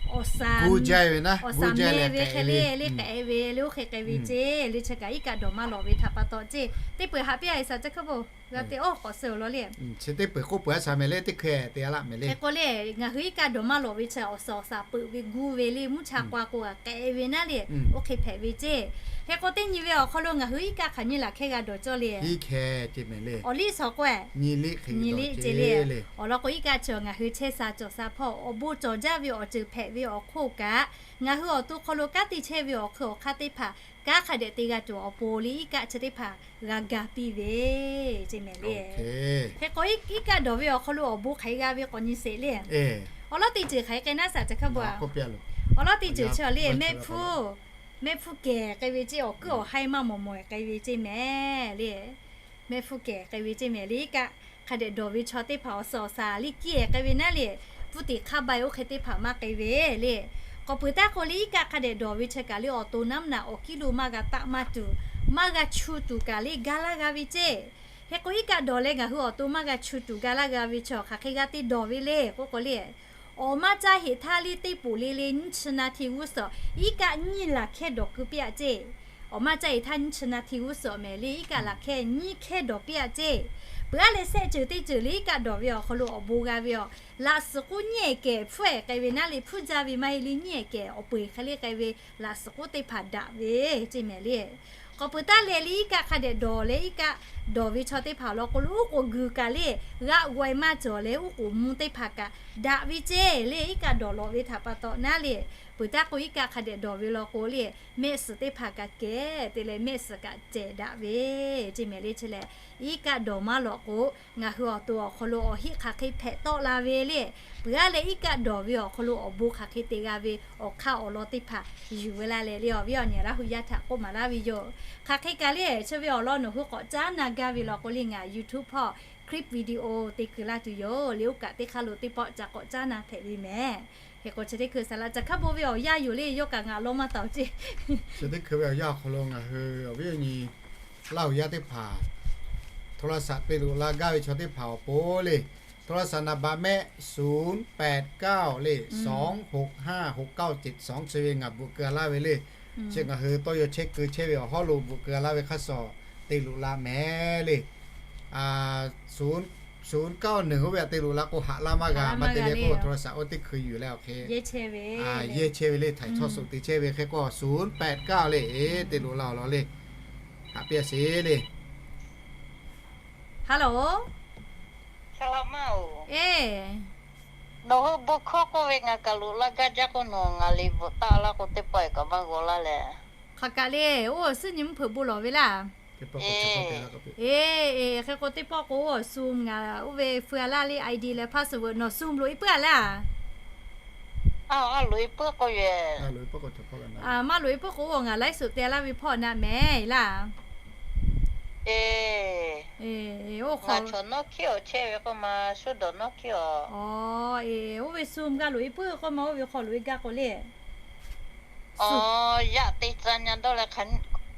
awˬ saˍ guˇ jaˇ ve naˉ, awˬ saˍ meh ve hk'e le le k'ehꞈ ve le oˇ hk'e k'ai ve ceˇ. Le chi kaꞈ iˉ kaˆ dawˬ maˇ lawꞈ ve htaꞈ pa taw ceˇ. Teˇ peuˬ haꞈ piˇ a e shaˍ caˇ hkuiˉ bon g'a te oˇ k'awꞈ suh awˬ lawn le. Chi teˇ peuˬ k'oˆ peuˬ a shaˍ mehˍ le teˇ hkui te a laˇ mehˍ le. Hk'e k'o le ngaˬ hui iˉ kaˆ dawˬ maˇ lawꞈ ve chi awˬ suhˍ awˬ saˍ peuꞈ ve guˇ ve le mvuhˇ cha k'oˆ a k'o a k'ehꞈ ve naˉ le, oˇ hk'e hpehꞈ ve ceˇ. Hk'e k'o teˇ nyi ve awˬ hk'aw lo ngaˬ hui iˉ kaˆ hk'aˬ nyi laˬ hkehˇ g'a dawˬ cawˇ le. Awˬ liˇ shawˍ k'o nyi liˇ ceˇ le. Awˬ lawn k'o iˉ kaˆ chi ngaˬ hui chehˇ sha cawˬ sha hpawˇ awˬ bon cawˬ jaˇ ve awˬ ceuˬ hpehꞈ ve awˬ hk'oˆ kaꞈ, ngaˬ hui awˬ to hk'aw lo kanˉ te chehˇ ve awˬ hk'eun awˬ hk'aˇ teˇ hpaˍ Kanˉ hk'a dehꞈ te g'a tuˬ awˬ pon le iˉ kaˆ chi teˇ hpaˍ g'a ga piˇ ve ceˇ mehˍ le. Hk'e k'o, iˉ kaˆ dawˬ ve awˬ hk'aw lo awˬ bon hk'aˬ hk'e g'a ve k'awꞈ nyi sheˍ le. Awˬ lawn teˇ ceuˬ hk'aˬ hk'e k'ai naˉ shaˍ ca hkaˇ bon a. Awˬ lawn teˇ ceuˬ chi le, mehˆ hpu, mehˆ hpu kehˬ k'ai ve ceˇ, awˬ kuiˉ awˬ haiˇ maˇ mawˬ mawˬ k'ai ve ceˇ mehˍ le. Mehˆ hpu kehˬ k'ai ve ceˇ mehˍ le iˉ kaˆ hk'a dehꞈ dawˬ ve chaw teˇ hpaˍ awˬ suhˍ awˬ shaˍ le kiˇ ehˍ k'ai ve naˉ le, pfuhˇ tiꞈ hk'aˇ ba oˇ hk'e teˇ hpaˍ maˇ k'ai ve le. K'awꞈ peuˬ taˇ k'o le iˉ kaˆ hk'a dehꞈ dawˬ ve chi kaꞈ le awˬ to naˉ naꞈ awˬ kiˉ lo maˇ g'a taˆ maˇ tuˬ, maˇ g'a chu tuˬ kaꞈ le ga laˇ g'a ve ceˇ. Hk'e k'o iˉ kaˆ dawˬ leh ngaˬ hui awˬ to maˇ g'a chu tuˬ ga laˇ g'a ve chi hk'aˬ hk'e g'a te dawˬ ve le k'oˆ k'o le, awˬ maˇ caˇ heˍ htaˇ le teˇ poˍ le le nyiˇ chi na hti g'uˇ suhˍ iˉ kaˆ nyiˇ laˬ hkehˇ dawˬ keu piˇ aꞈ ceˇ. Awˬ maˇ caˇ heˍ htaˇ nyiˇ chi na hti g'uˇ suhˍ mehˍ le iˉ kaˆ laˬ hkehˇ nyiˇ hkehˇ dawˬ piˇ aꞈ ceˇ. Peuˬ aˉ leh shehˆ ceuˬ teˇ ceuˬ le iˉ kaˆ dawˬ ve awˬ hk'aw lo awˬ bon g'a ve awˬ, laꞈ suhˍ k'oˆ nyiˇ ehˍ kehˬ hpfuhˇ ehˍ k'ai ve naˉ le hpfuhˇ jaˇ ve maˇ heˆ le nyiˇ ehˍ kehˬ awˬ peu eˬ hk'e le k'ai ve laꞈ suhˍ k'oˆ teˇ hpaˍ daꞈ ve ceˇ mehˍ le. K'awꞈ peuˬ taˇ leh le iˉ kaˆ hk'a dehꞈ dawˬ leh iˉ kaˆ dawˬ ve chaw teˇ hpaˍ law k'o lo uˉ k'oˍ guiˬ kaꞈ le g'aˆ g'aweh maˇ cawˬ leh uˉ k'oˍ mvuh teˇ hpaˍ kaꞈ daꞈ ve ceˇ le iˉ kaˆ dawˬ lawꞈ ve htaꞈ pa taw naˉ le. Peuˬ taˇ k'o iˉ kaˆ hk'a dehꞈ dawˬ ve law k'o le mehˆ suhˍ teˇ hpaˍ kaꞈ kehˬ te leh mehˆ suhˍ kaꞈ cehˬ daꞈ ve ceˇ mehˍ le. Chi lehˬ iˉ kaˆ dawˬ maˇ lawꞈ k'o ngaˬ hui awˬ to awˬ hk'aw lo awˬ heˆ hk'aˬ hk'e hpehꞈ tawˆ la ve le. Peuˬ aˉ leh iˉ kaˆ dawˬ ve awˬ hk'aw lo awˬ bon hk'aˬ hk'e te g'a ve awˬ hk'aˇ awˬ lawn teˇ hpaˍ yuˬ ve laˇ leh le awˬ viˉ awˬ nyi Laˇ hu yaˇ htaꞈ k'oˆ maˍ laˇ ve yoˬ. Hk'aˬ hk'e kaꞈ le chi ve awˬ lawn nawˬ hui k'awꞈ caˉ na gaˇ ve law k'o le ngaˬ YouTube hpawˇ clip video te kuiˬ laˇ tuˬ yoˬ le oˇ kaꞈ teˇ hk'aˇ lo teˇ pawˆ ca k'awꞈ caˉ na hpehꞈ ve mehˍ. Hk'e k'o chi teˇ hkui saˍ laꞈ ca hkaˇ bon ve awˬ yanˇ yoˬ le yawˇ kaꞈ ngaˬ lawˇ maˇ taˍ ceˇ. Chi teˇ hkui ve awˬ yanˇ awˬ hk'aw lo ngaˬ hui awˬ viˉ awˬ nyi Laˇ hu yaˇ teˇ hpaˍ โทรศัพท์ te loꞈ la gaˇ ve chaw teˇ hpaˍ awˬ pon le โทรศัพท์ naˍ baꞈ mehˆ ศูนย์แปดเก้า le สองหกห้าหกเก้าเจ็ดสอง chi ve ngaˬ bvuhꞈ keu laˇ ve le. Chi ngaˬ hui tawˇ yaw chehˇ keu chehˇ ve awˬ hawˉ lo bvuhꞈ keu laˇ ve hk'aˇ suh te loꞈ la mehˍ le. ศูนย์เก้าหนึ่ง oˇ ve aꞈ te loꞈ la k'o haꞈ laˇ maˇ g'a maˇ te le k'o โทรศัพท์ oˇ teˇ hkui yuˬ leh awˬ hk'e yehˇ chehˇ ve le htaiˍ htawˇ suhˍ te chehˇ ve hk'e k'o ศูนย์แปดเก้า le te loꞈ la awˬ lawn le. Haꞈ piˇ a sheˍ le. Hello. Eˬ, nawˬ hui bon hkawˇ k'oˆ ve ngaˬ kaꞈ loꞈ la gaˇ jaˇ k'o nawˬ ngaˬ liꞈ bvuhꞈ taˆ laˇ k'o teˇ pawˆ kaꞈ maˇ g'aw laˇ leh. Hk'aˬ kaꞈ le, oˇ awˬ suhˉ nyi mvuhˇ hpeuꞈ bon lawˬ ve laˇ. Eˬ, eˬ, hk'e k'o teˇ pawˆ k'o oˇ awˬ Zoom ngaˬ oˇ ve feu a laˇ le I D leh password nawˬ Zoom loꞈ e puiˉ a laˇ. Maˇ loꞈ e puiˉ k'o, oˇ ngaˬ ไลฟ์สด te laˇ ve hpawˇ na mehˍ laˇ. Oˇ hk'aw nawˉ hkiˉ awˬ chehˇ ve k'oˆ ma, shu dawˬ nawˉ hkiˉ awˬ. Oˇ ve Zoom g'a loꞈ e puiˉ k'oˆ ma, oˇ ve hk'aw loꞈ e gaˇ k'o le. Yaꞈ te ca nya dawˇ leh,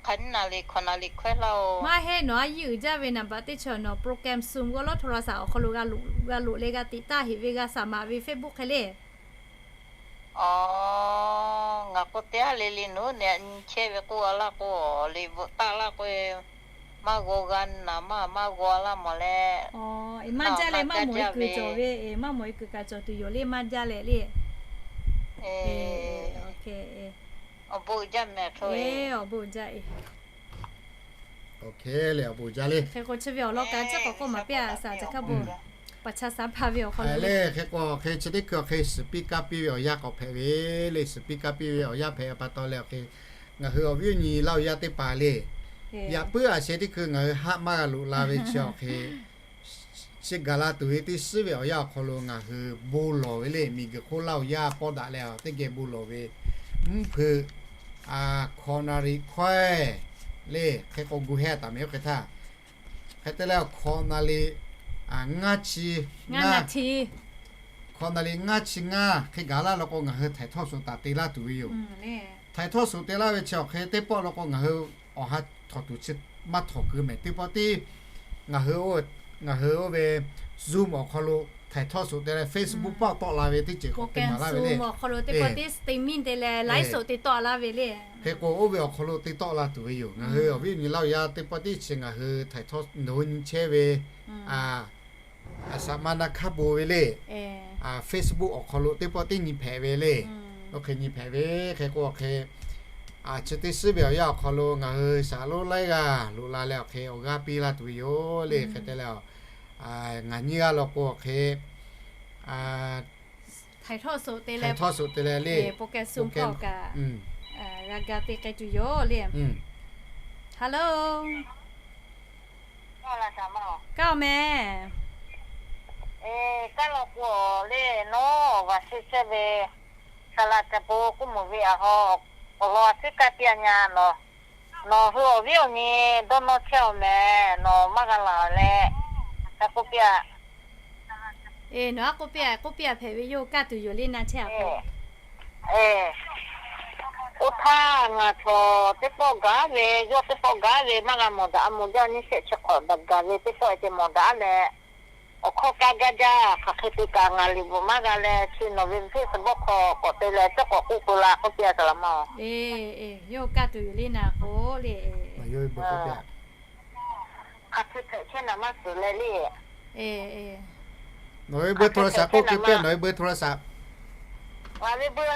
hk'aˬ nyi naˍ liꞈ hkawꞈ naˍ liꞈ hkawehˇ laˇ oˬ. Maˇ heˆ, nawˬ a yiˇ uiˍ jaˇ ve naˍ baꞈ teˇ chaw nawˬ program Zoom g'aw lawˉ โทรศัพท์ awˬ hk'aw lo g'a loꞈ leh g'a tiꞈ taˇ heꞈ ve g'a saˍ maˍ ve Facebook hk'e le. Aˬ, ngaˬ k'o teˇ g'aˇ le le nawˬ hui nyi chehˇ ve k'oˆ a laˇ k'o, liꞈ bvuhꞈ taˆ laˇ k'o, maˇ g'aw g'a naˍ maˇ maˇ g'aw laˇ mawˬ leh. Maˇ jaˇ leh maˇ mawˬ e kuiˬ cawˬ ve, maˇ mawˬ e kuiˬ kaꞈ cawˬ tuˬ yoˬ le maˇ jaˇ leh le. Awˬ bon jaˇ mehˍ hk'e, awˬ bon jaˇ e. Hk'e k'o chi ve awˬ lawn kaꞈ chi k'awꞈ k'oˆ maˍ piˇ a shaˍ ca hkaˇ bon. Paˍ cha shaˍ hpaˇ ve awˬ hk'aw lo le hk'e k'o hk'e chi teˇ hkui awˬ hk'e suhˍ piˇ kaˇ piˇ ve awˬ yanˇ k'awꞈ hpehꞈ ve le. Suhˍ piˇ kaˇ piˇ ve awˬ yanˇ hpehꞈ pa taw leh awˬ hk'e ngaˬ hui awˬ viˉ awˬ nyi Laˇ hu yaˇ teˇ hpaˍ le, yaꞈ puiˉ a sheh teˇ hkui ngaˬ hui haˆ maˇ g'a loꞈ la ve chi awˬ hk'e chi gaˬ la tuˬ ve teˇ suhˉ ve awˬ yanˇ awˬ hk'aw lo ngaˬ hui bon lawˬ ve le. Miˬguiˬ hk'oˆ Laˇ hu yaˇ pawˆ daꞈ leh teˇ geh bon lawˬ ve mvuhˇ hpeuꞈ hkawꞈ naˍ liꞈ hkawehˇ le hk'e k'o gu hehˇ taˍ mehˍ oˇ hk'e htaˇ. Hk'e te leh hkawꞈ naˍ liꞈ ngaˇ chi ngaˇ, hkawꞈ naˍ liꞈ ngaˇ chi ngaˇ hk'e gaˬ laˇ law k'o ngaˬ hui htaiˍ htawˇ suhˍ taˍ te laˇ tuˬ ve yoˬ. Htaiˍ htawˇ suhˍ te laˇ ve chi awˬ hk'e teˇ pawˆ law k'o ngaˬ hui awˬ ha htawnˍ tuˬ chi maˇ htawnˍ keu mehˍ. Teˇ pawˆ tiˉ ngaˬ hui, ngaˬ hui oˇ ve Zoom awˬ hk'aw lo htaiˍ htawˇ suhˍ te leh Facebook paˆ tawˆ la ve teˇ ceuˬ k'awꞈ te maˍ laˇ ve le. Awˬ hk'aw lo teˇ pawˆ tiˉ te miˇ te leh live show te tawˆ laˇ ve le. Hk'e k'o oˇ ve awˬ hk'aw lo te tawˆ la tuˬ ve yoˬ. Ngaˬ hui awˬ viˉ awˬ nyi Laˇ hu yaˇ teˇ pawˆ tiˉ chi ngaˬ hui htaiˍ htawˇ nawˬ hui nyi chehˇ ve a, a saˍ ma na hkaˇ bon ve le. Facebook awˬ hk'aw lo teˇ pawˆ tiˉ nyi hpehꞈ ve le. Oˇ hk'e nyi hpehꞈ ve hk'e k'o awˬ hk'e, a chi teˇ suhˉ ve awˬ yanˇ awˬ hk'aw lo ngaˬ hui shaˍ lonˉ laiˉ g'aˇ loꞈ la leh awˬ hk'e awˬ g'aˇ piˇ laˇ tuˬ ve yoˬ le. Hk'e te leh, ngaˬ nyiˇ g'aˇ law k'o awˬ hk'e htaiˍ htawˇ suhˍ te leh le, program kaꞈ G'a ga te k'ai tuˬ yoˬ le. Hello. Kaˇ-oˬ mehˍ. Kaˇ law k'o le, nawˬ g'a sheˆ chehˇ ve, saˍ laꞈ ca po k'oˆ mawˬ ve a haw, awˬ lawn a teˇ kaˇ piˇ a nya nawˬ. Nawˬ hui awˬ viˉ awˬ nyi dawˇ nawˇ chehˇ-oˬ mehˍ, nawˬ maˇ g'a laˬ leh, a k'oˆ piˇ a. Eˬ, nawˬ a k'oˆ piˇ a, k'oˆ piˇ a hpehꞈ ve yoˬ, kaˇ tuˬ yoˬ le na chehˇ a k'o. Oˇ htaˇ ngaˬ chaw teˇ pawˆ gaˬ ve, yawˇ teˇ pawˆ gaˬ ve maˇ g'a mawˬ daꞈ, a moˍ jaˇ nyi shehˆ chi hk'awꞈ daꞈ gaˬ ve teˇ pawˆ ceh mawˬ daꞈ leh, awˬ hkawˇ kaˇ gaˇ jaˇ, hk'aˬ hk'e te kaꞈ ngaˬ liꞈ bvuhꞈ maˇ g'a leh, chi nawˬ ve Facebook hk'aw k'awꞈ te leh cawˇ k'awꞈ k'oˆ k'o la k'oˆ piˇ a kaꞈ la ma. Eˬ, yawˇ kaˇ tuˬ yoˬ le na k'o le. Hk'aˬ hk'e hpehꞈ chehˇ naˍ maˇ suhˍ leh le. Nawˬ ve เบอร์โทรศัพท์ k'oˆ keu piˇ a, nawˬ ve เบอร์โทรศัพท์. Ngaˬ ve เบอร์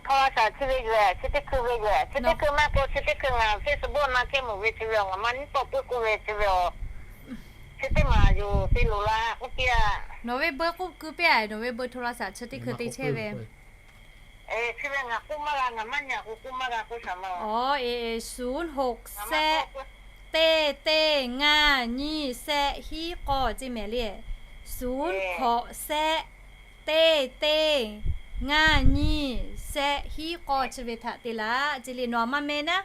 โทรศัพท์ chi ve yoˬ, chi teˇ hkui ve yoˬ, chi teˇ hkui maˇ k'o chi teˇ hkui ngaˬ Facebook na chehˇ mawˬ ve chi ve awˬ, ngaˬ maˇ nyiˉ tawˆ puiˉ k'oˆ ve chi ve awˬ. Chi teˇ maˬ yoˬ, te loꞈ la k'oˆ piˇ a. Nawˬ ve เบอร์ k'oˆ keu piˇ a, nawˬ ve เบอร์โทรศัพท์ chi teˇ hkui te chehˇ ve. Chi ve ngaˬ k'oˆ maˇ g'a, ngaˬ maˇ nyi k'o k'oˆ maˇ g'a k'oˆ shaˍ ma. Awˬ, eˬ, eˬ, ศูนย์หก แซะ เต้ เต้ ห้า ยี่ แซะ hiˆ กอ ce mehˍ le. ศูนย์หก แซะ เต้ เต้ ห้า ยี่ แซะ hiˆ กอ chi ve htaꞈ te laꞈ ce le, nawˬ maˇ meh naˉ.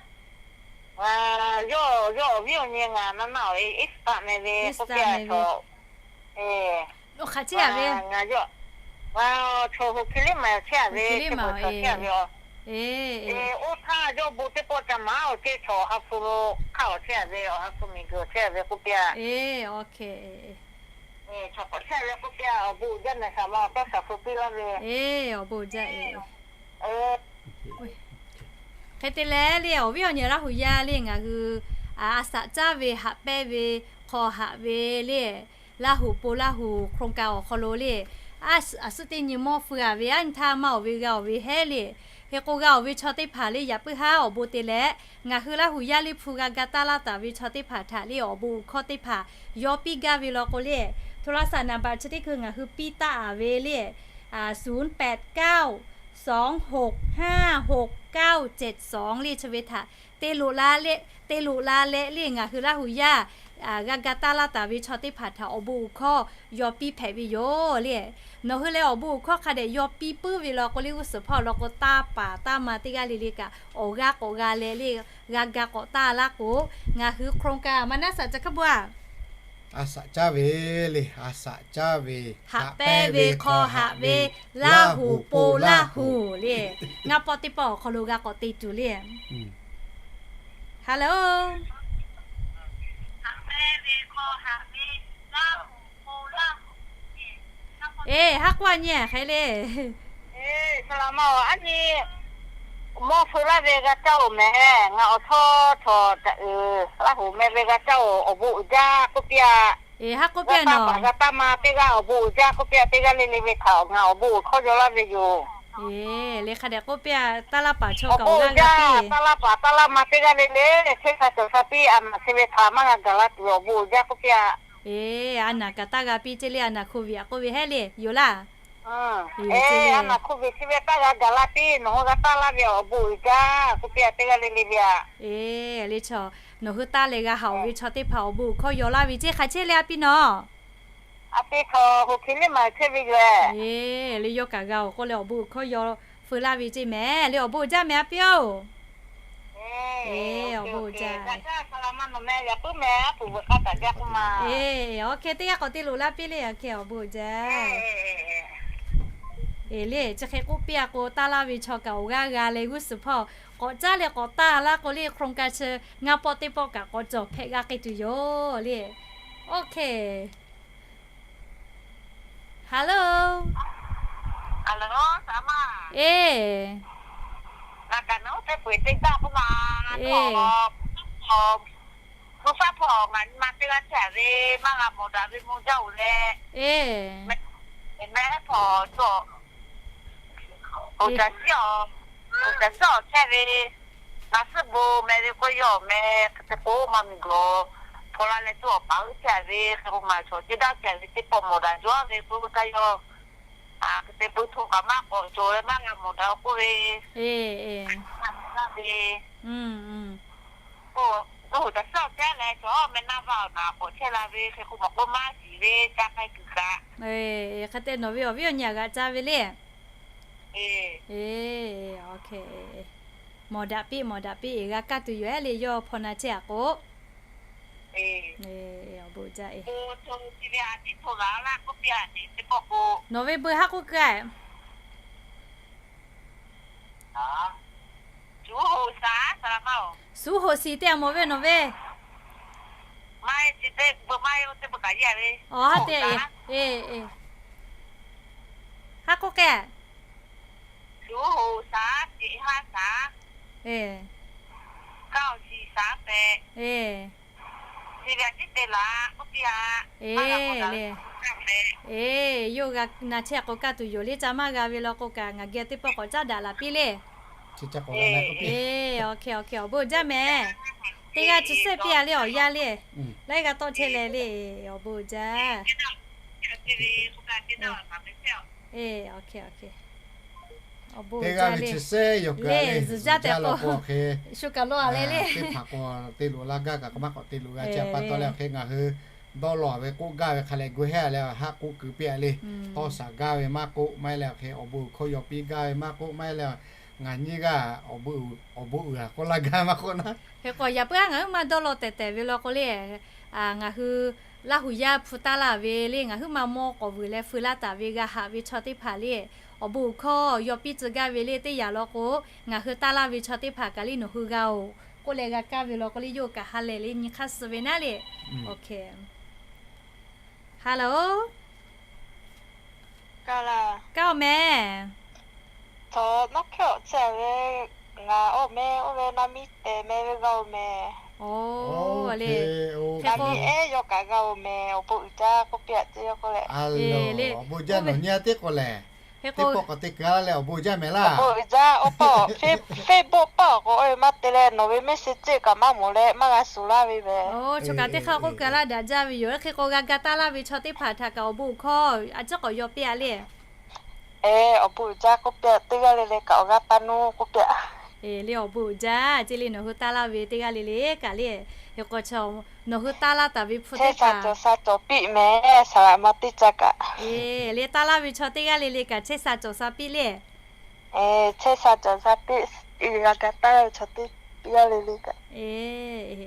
Yawˇ, yawˇ awˬ viˉ awˬ nyi ngaˬ na na awˬ e iˉ taˆ meh ve k'oˆ piˇ a chaw. Hk'aˬ chehˇ a ve. Ngaˬ yawˇ, ngaˬ chaw hui hk'e liˇ maˬ chehˇ a ve, chehˇ a ve. Oˇ htaˇ yawˇ bon teˇ pawˆ ca maˍ awˬ ceˇ, chaw awˬ ha hpu lo hk'aˇ awˬ chehˇ a ve, awˬ ha hpu miˬguiˬ awˬ chehˇ a ve k'oˆ piˇ a. Chaw k'awꞈ chehˇ a ve k'oˆ piˇ a, awˬ bon uiˍ jaˇ mehˍ shaˍ ma, awˬ tawˇ shaˍ hpu piˇ laˇ ve. Awˬ bon uiˍ jaˇ e. Hk'e te leh le, awˬ viˉ awˬ nyi Laˇ huˍ yaˇ le ngaˬ hui a shaꞈ caˇ ve haꞈ pehnˇ ve hk'aw haꞈ ve le, Laˇ huˍ po Laˇ huˍ โครงการ awˬ hk'aw lo le, a suhˉ teˇ nyi mawˇ feu a ve, a nyi htaˇ maˇ awˬ ve g'a awˬ ve hehˉ le. Hk'e k'o g'a awˬ ve chaw teˇ hpaˍ le yaꞈ puiˉ haˉ awˬ bon te leh, ngaˬ hui Laˇ huˍ yaˇ le hpu g'a ga taˇ laˇ taˍ ve chaw teˇ hpaˍ htaꞈ le awˬ bon uiˍ hkawˇ teˇ hpaˍ yaw piˇ gaˇ ve law k'o le, โทรศัพท์ number chi teˇ hkui ngaˬ hui piˇ taˆ a ve le, ศูนย์แปดเก้าสองหกห้าหกเก้าเจ็ดสอง le chi ve htaꞈ te loꞈ la leh, te loꞈ la leh le ngaˬ hui Laˇ huˍ yaˇ g'a ga taˇ laˇ taˍ ve chaw teˇ hpaˍ htaꞈ awˬ bon uiˍ hkawˇ yaw piˇ hpehꞈ ve yoˬ le. Nawˬ hui leh awˬ bon uiˍ hkawˇ hk'a dehꞈ yaw piˇ puiˉ ve law k'o le, g'uˇ suhˍ hpawˇ law k'o taˇ paˍ taˇ ma teˇ g'aˇ le le kaꞈ awˬ g'aˇ k'awꞈ g'a leh le, g'a ga k'awꞈ taˇ laˇ k'o, ngaˬ hui โครงการ maˇ naˉ shaꞈ ca hk'a bu a. A shaꞈ caˇ ve le, a shaꞈ caˇ ve, haꞈ pehnˇ ve hk'aw haꞈ ve, Laˇ huˍ po Laˇ huˍ le, ngaˇ pawˆ teˇ pawˆ awˬ hk'aw lo g'a k'awꞈ te tuˬ le. Hello. Eˬ, haˉ k'oˆ a nyi hk'e le. Eˬ, saˍ laꞈ ma-oˬ, a nyi mawˇ feu laˇ ve g'a caˇ-oˬ mehˍ. Ngaˬ awˬ chawˇ chaw taꞈ uiˍ Laˇ huˍ meh ve g'a caˇ-oˬ, awˬ bon uiˍ jaˇ k'oˆ piˇ a. Eˬ, haˉ k'oˆ piˇ a nawˬ. G'a taˇ ma teˇ g'aˇ awˬ bon uiˍ jaˇ k'oˆ piˇ a, teˇ g'aˇ le le ve htaꞈ ngaˬ awˬ bon uiˍ hkawˇ yaw laˇ ve yoˬ. Eˬ, le hk'a dehꞈ k'oˆ piˇ a, taˇ laˇ paˍ chaw kaꞈ awˬ g'aˇ g'a piˇ. Taˇ laˇ paˍ taˇ laˇ ma teˇ g'aˇ le le, chehˇ sha cawˬ sha piˇ, a naˬ chi ve htaꞈ maˇ g'a gaˬ la tuˬ awˬ bon uiˍ jaˇ k'oˆ piˇ a. Eˬ, a naˬ kaꞈ taˇ g'a piˇ ce le, a naˬ โควิด a k'oˆ ve hehˉ le yoˬ laˇ. Eˬ, a naˬ โควิด chi ve taˇ g'a gaˬ la piˇ, nawˬ hui g'a taˇ laˇ ve awˬ bon uiˍ jaˇ k'oˆ piˇ a, teˇ g'aˇ le le ve a. Eˬ, le chaw, nawˬ hui taˇ leh g'a haꞈ-oˬ ve chaw teˇ hpaˍ awˬ bon uiˍ hkawˇ yaw laˇ ve ce, hk'aˬ chehˇ le a piˇ nawˬ. A piˇ chaw hui hk'e le maˬ chehˇ ve yoˬ. Eˬ, le yawˇ kaꞈ g'a-oˬ k'oˆ leh awˬ bon uiˍ hkawˇ yaw feu laˇ ve ce mehˍ. Le awˬ bon uiˍ jaˇ mehˍ a piˇ-oˬ. Eˬ, awˬ bon uiˍ jaˇ. Eˬ, awˬ hk'e teˇ g'aˇ k'awꞈ te loꞈ laˇ piˇ le, awˬ hk'e awˬ bon uiˍ jaˇ. Eˬ, le chi hk'e k'oˆ piˇ a k'o, taˇ laˇ ve chaw kaꞈ awˬ g'aˇ g'a leh g'uˇ suhˍ hpawˇ k'awꞈ caˉ leh k'awꞈ taˇ laˇ k'o le, โครงการ chi ngaˇ pawˆ teˇ pawˆ kaꞈ k'awꞈ cawˬ hpehꞈ g'a k'ai tuˬ yoˬ le. Oˇ hk'e. Hello. Eˬ. Eˬ. Ngaˬ suhˉ bon meh ve k'oˆ yawˇ meh, hk'e te k'o maˇ miˬguiˬ hpaw laˇ leh tuˬ awˬ paˍ uiˍ chehˇ ve, hk'e k'o ngaˬ chaw ce daˇ chehˇ ve teˇ pawˆ mawˬ daꞈ jaw ve k'oˆ taˇ yawˇ. Hk'e te bon hto kaꞈ maˇ k'awꞈ cawˬ leh maˇ g'a mawˬ daꞈ k'oˆ ve. Oˇ, oˇ hui taꞈ suhˉ awˬ caˉ leh cawˬ meh naˇ vaˇ awˬ naˍ k'awꞈ chehˇ la ve hk'e k'o, maꞈ k'oˆ maˇ shiˍ ve ca k'ai kuiˬ kaꞈ. Hk'e te nawˬ ve awˬ viˉ awˬ nyi aꞈ g'aꞈ ca ve le. Mawˬ daꞈ piˇ, mawˬ daꞈ piˇ, g'a kaˇ tuˬ yoˬ ehˉ le, yawˇ hpaw na chehˇ a k'o. Awˬ bon jaˇ e. Nawˬ ve beuꞈ haˉ k'oˆ keu a. Suˉ hoꞈ shiˍ teˇ a mawˬ ve nawˬ ve. Awˬ haˉ te e, e, e. Haˉ k'oˆ k'ai. E, le. E, yawˇ g'a na chehˇ k'o kaˇ tuˬ yoˬ le, ca maˇ g'a ve law k'o kaꞈ ngaˬ geh teˇ pawˆ k'awꞈ caˉ daꞈ laˬ piˇ le. E, awˬ hk'e awˬ hk'e awˬ bon jaˇ meh. Teˇ g'aˇ chi sehˇ piˇ a le awˬ yanˇ le. Laiˉ g'a tawˆ chehˇ leh le, awˬ bon jaˇ. E, awˬ hk'e awˬ hk'e. Awˬ bon jaˇ le. Zuhˬ jaˇ tehꞈ k'o, shu kaꞈ lawˇ a le le. Teˇ hpaˍ k'o te loꞈ la gaˇ kaꞈ k'o maˇ k'awꞈ te loꞈ g'a chehˇ a pa taw leh awˬ hk'e ngaˬ hui dawˇ law ve k'oˆ gaˇ ve hk'a leh gu hehˉ a leh haˆ k'oˆ keu piˇ a le. Tawˇ shaˍ gaˇ ve maˇ k'oˆ, maˇ heˆ leh awˬ hk'e awˬ bon hkawˇ yaw piˇ gaˇ ve maˇ k'oˆ, maˇ heˆ leh ngaˬ nyiˇ g'aˇ awˬ bon uiˍ a k'oˆ laˇ gaˇ maˇ k'oˆ naˉ. Hk'e k'o yaꞈ puiˉ haˉ ngaˬ huiˉ maˇ dawˇ law tehꞈ tehꞈ ve law k'o le, ngaˬ hui Laˇ huˍ yaˇ hpu taˇ laˇ ve le, ngaˬ huiˉ maˇ mawˇ k'awꞈ vuiˬ leh feu laˇ taˍ ve g'a haꞈ ve chaw teˇ hpaˍ le, awˬ bon uiˍ hkawˇ yaw piˇ tcuh gaˇ ve le teˇ yanˇ law k'o, ngaˬ hui taˇ laˇ ve chaw teˇ hpaˍ kaꞈ le nawˬ hui g'a oˬ k'oˆ leh g'a kaˇ ve law k'o le, yawˇ kaꞈ ha lehˬ le nyi hk'aˇ suh ve naˉ le. Hello. Kaˇ oˬ meh. Nawˉ hkehˉ awˬ chehˇ ve, ngaˬ awˬ meh oˇ ve naˇ miˇ tehˬ meh ve g'a oˬ meh. Oˬ, le. Naˇ miˇ ehˉ yawˇ kaꞈ g'a oˬ meh, awˬ bon uiˍ jaˇ k'oˆ piˇ a ceˇ yawˇ k'oˆ leh. Awˬ bon jaˇ nawˬ nyi a teˇ k'o lehˬ, teˇ pawˆ k'awꞈ te keu laˇ leh awˬ bon jaˇ meh laˇ. Awˬ bon uiˍ jaˇ, oˇ pawˆ Facebook pawˆ k'o oˇ ve maˇ te leh nawˬ ve message kaꞈ maˇ mawˬ leh maˇ g'a suˍ laˇ ve meh. Choˬ kaꞈ teˇ hk'aˇ k'oˆ keu laˇ daꞈ jaˇ ve yoˬ. Hk'e k'o g'a ga taˇ laˇ ve chaw teˇ hpaˍ htaꞈ kaꞈ awˬ bon uiˍ hkawˇ a ciˉ k'awꞈ yaw piˇ a le. Awˬ bon uiˍ jaˇ k'oˆ piˇ a, teˇ g'aˇ le le kaꞈ awˬ g'aˇ taˇ nuˇ k'oˆ piˇ a. Le awˬ bon uiˍ jaˇ ceˇ le nawˬ hui taˇ laˇ ve teˇ g'aˇ le le kaꞈ le. Hk'e k'o chaw nawˬ hui taˇ laˇ taˍ ve hpu teˇ hpaˍ, cawˬ sa cawˬ piˇ meh, saˍ laꞈ ma teˇ ca kaꞈ. Le taˇ laˇ ve chaw teˇ g'aˇ le le kaꞈ chehˇ sa cawˬ sa piˇ le. Chehˇ sa cawˬ sa piˇ, g'a ga taˇ laˇ ve chaw teˇ g'aˇ le le kaꞈ.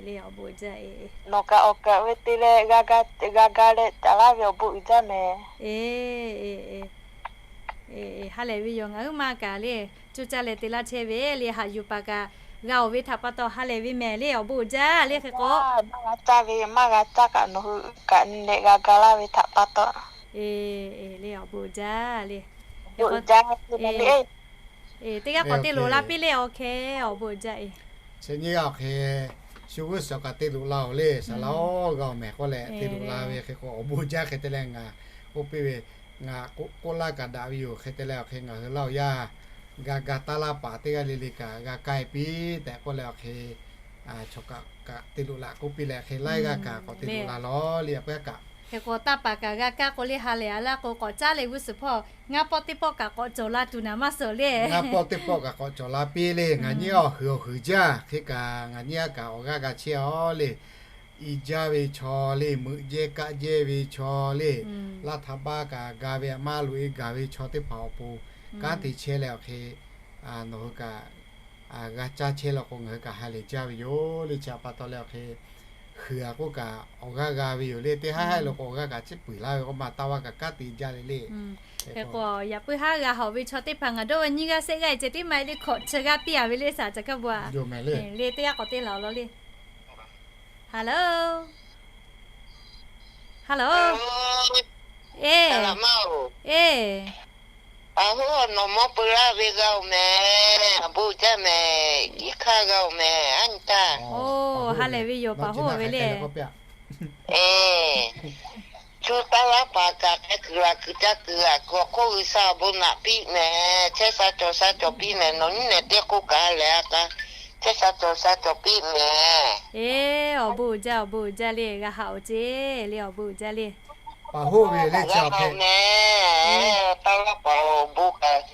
Le awˬ bon uiˍ jaˇ e. Nawˬ kaꞈ awˬ kaꞈ ve te leh g'a ga leh caˍ laˇ ve awˬ bon uiˍ jaˇ meh. Ha lehˬ ve yoˬ, ngaˬ huiˉ maˇ kaꞈ le, cuˇ caˇ leh te laˇ chehˇ ve le, haꞈ yuˬ paˍ kaꞈ g'a oˬ ve htaꞈ pa taw ha lehˬ ve mehˍ le, awˬ bon uiˍ jaˇ le hk'e k'o. Maˇ g'a caˇ ve, maˇ g'a caˇ kaꞈ nawˬ hui kaꞈ nyi leh g'a ga laˇ ve htaꞈ pa taw. Le awˬ bon uiˍ jaˇ le. Teˇ g'aˇ k'awꞈ te loꞈ la piˇ le, awˬ hk'e awˬ bon uiˍ jaˇ e. Chi nyiˇ g'aˇ awˬ hk'e shu g'uˇ suhˍ kaꞈ te loꞈ la oˬ le, saˍ laꞈ g'a oˬ mehˍ k'oˆ leh te loꞈ la ve hk'e k'o awˬ bon uiˍ jaˇ hk'e te leh ngaˬ k'oˆ piˇ ve, ngaˬ k'oˆ laˇ kaꞈ daꞈ ve yoˬ. Hk'e te leh awˬ hk'e ngaˬ hui Laˇ huˍ yaˇ g'a ga taˇ laˇ paˍ teˇ g'aˇ le le kaꞈ g'a k'ai piˇ tehꞈ k'oˆ leh awˬ hk'e chaw kaꞈ kaꞈ te loꞈ la k'oˆ piˇ leh hk'e laiˉ g'aˇ kaꞈ k'awꞈ te loꞈ la lawˬ le, a pehˉ kaꞈ. Hk'e k'o taˇ paˍ kaꞈ g'a kaˇ k'o le ha lehˬ a laˇ k'o k'awꞈ caˉ leh g'uˇ suhˍ hpawˇ ngaˇ pawˆ teˇ pawˆ kaꞈ k'awꞈ cawˬ la tuˬ naˍ maˇ suhˍ le. Ngaˇ pawˆ teˇ pawˆ kaꞈ k'awꞈ cawˬ la piˇ le, ngaˬ nyiˇ g'aˇ awˬ huiˍ awˬ huiˍ jaˇ hk'e kaꞈ ngaˬ nyiˇ g'aˇ kaꞈ awˬ g'aˇ g'a chehˇ a le. I jaˇ ve chaw le, meuꞈ jehˇ kaˆ jehˇ ve chaw le, laˇ htaꞈ baˆ kaꞈ ga ve a maˇ loꞈ e gaˬ ve chaw teˇ hpaˍ awˬ pon kanˉ te chehˇ leh awˬ hk'e nawˬ hui kaꞈ g'a caˇ chehˇ law k'o ngaˬ hui kaꞈ ha lehˬ jaˇ ve yoˬ le. Chi htaꞈ pa taw leh awˬ hk'e huiˍ a k'oˆ kaꞈ awˬ g'aˇ g'a ve yoˬ le. Teˇ haˉ haˉ lo k'o awˬ g'aˇ kaꞈ chiˇ puiˍ laˇ ve k'o maˇ taˇ vaˇ kaꞈ kanˉ te jaˇ le le. Hk'e k'o yaꞈ puiˉ haˉ g'a hawˬ ve chaw teˇ hpaˍ ngaˬ dawˇ ve nyiˇ g'aˇ sehˆ g'aˇ ceh tiˉ maˇ heˆ le, hkawꞈ chi g'aˇ piˇ a ve le saˍ caˬ kaˇ bon a. Le teˇ g'aˇ k'awꞈ te laˬ law le. Hello. Hello. E, e. A hoˉ, nawˬ mawˇ peu laˇ ve g'a oˬ meh. Awˬ bon uiˍ jaˇ meh. Iˉ hkaˇ g'a oˬ meh, aˉ nyi taˇ. Oˬ, ha lehˬ ve yoˬ, paˍ hoˉ ve le. E, cuˇ taˇ laˇ paˍ kaꞈ k'ai kuiˬ laˬ kuiˬ caˇ kuiˬ laˬ kuiˬ awˬ hk'oˆ G'uiˬsha awˬ bon naꞈ piˇ meh. Chehˇ sha cawˬ sha cawˬ piˇ meh. Nawˬ nyiˇ nehˬ teˇ k'oˆ kaꞈ ha lehˬ a k'a, chehˇ sha cawˬ sha cawˬ piˇ meh. E, awˬ bon uiˍ jaˇ, awˬ bon uiˍ jaˇ le, g'a haꞈ oˬ ceˇ le, awˬ bon uiˍ jaˇ le. Paˍ hoˉ ve le, g'a haꞈ oˬ meh. Taˇ laˇ paˍ awˬ bon kaꞈ,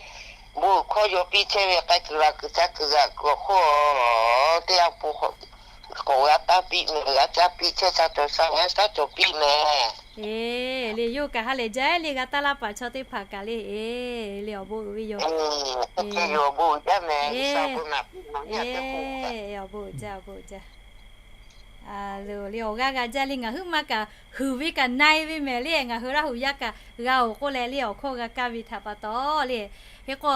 bon hkawˇ Yaw piˇ chehˇ ve k'ai kuiˬ la kuiˬ ca kuiˬ g'aꞈ kuiˬ awˬ hk'oˆ, teˇ g'aˇ po k'awꞈ g'a taˇ piˇ mehˍ, g'a caˇ piˇ chehˇ sha cawˬ sha g'a shaˉ cawˬ piˇ mehˍ. Eˬ, le yawˇ kaꞈ ha lehˬ jaˇ le g'a taˇ laˇ paˍ chaw teˇ hpaˍ kaꞈ le. Eˬ, le awˬ bon uiˍ ve yoˬ. Eˬ, awˬ bon uiˍ jaˇ mehˍ. Eˬ, awˬ bon uiˍ jaˇ, awˬ bon uiˍ jaˇ. Le awˬ g'aˇ g'a jaˇ le ngaˬ hui maˇ kaꞈ huiˍ ve kaꞈ na-e ve mehˍ le. Ngaˬ hui Laˇ huˍ yaˇ kaꞈ g'a-oˬ k'oˆ leh le awˬ hkawˇ g'a kaˇ ve htaꞈ pa taw le. Hk'e k'o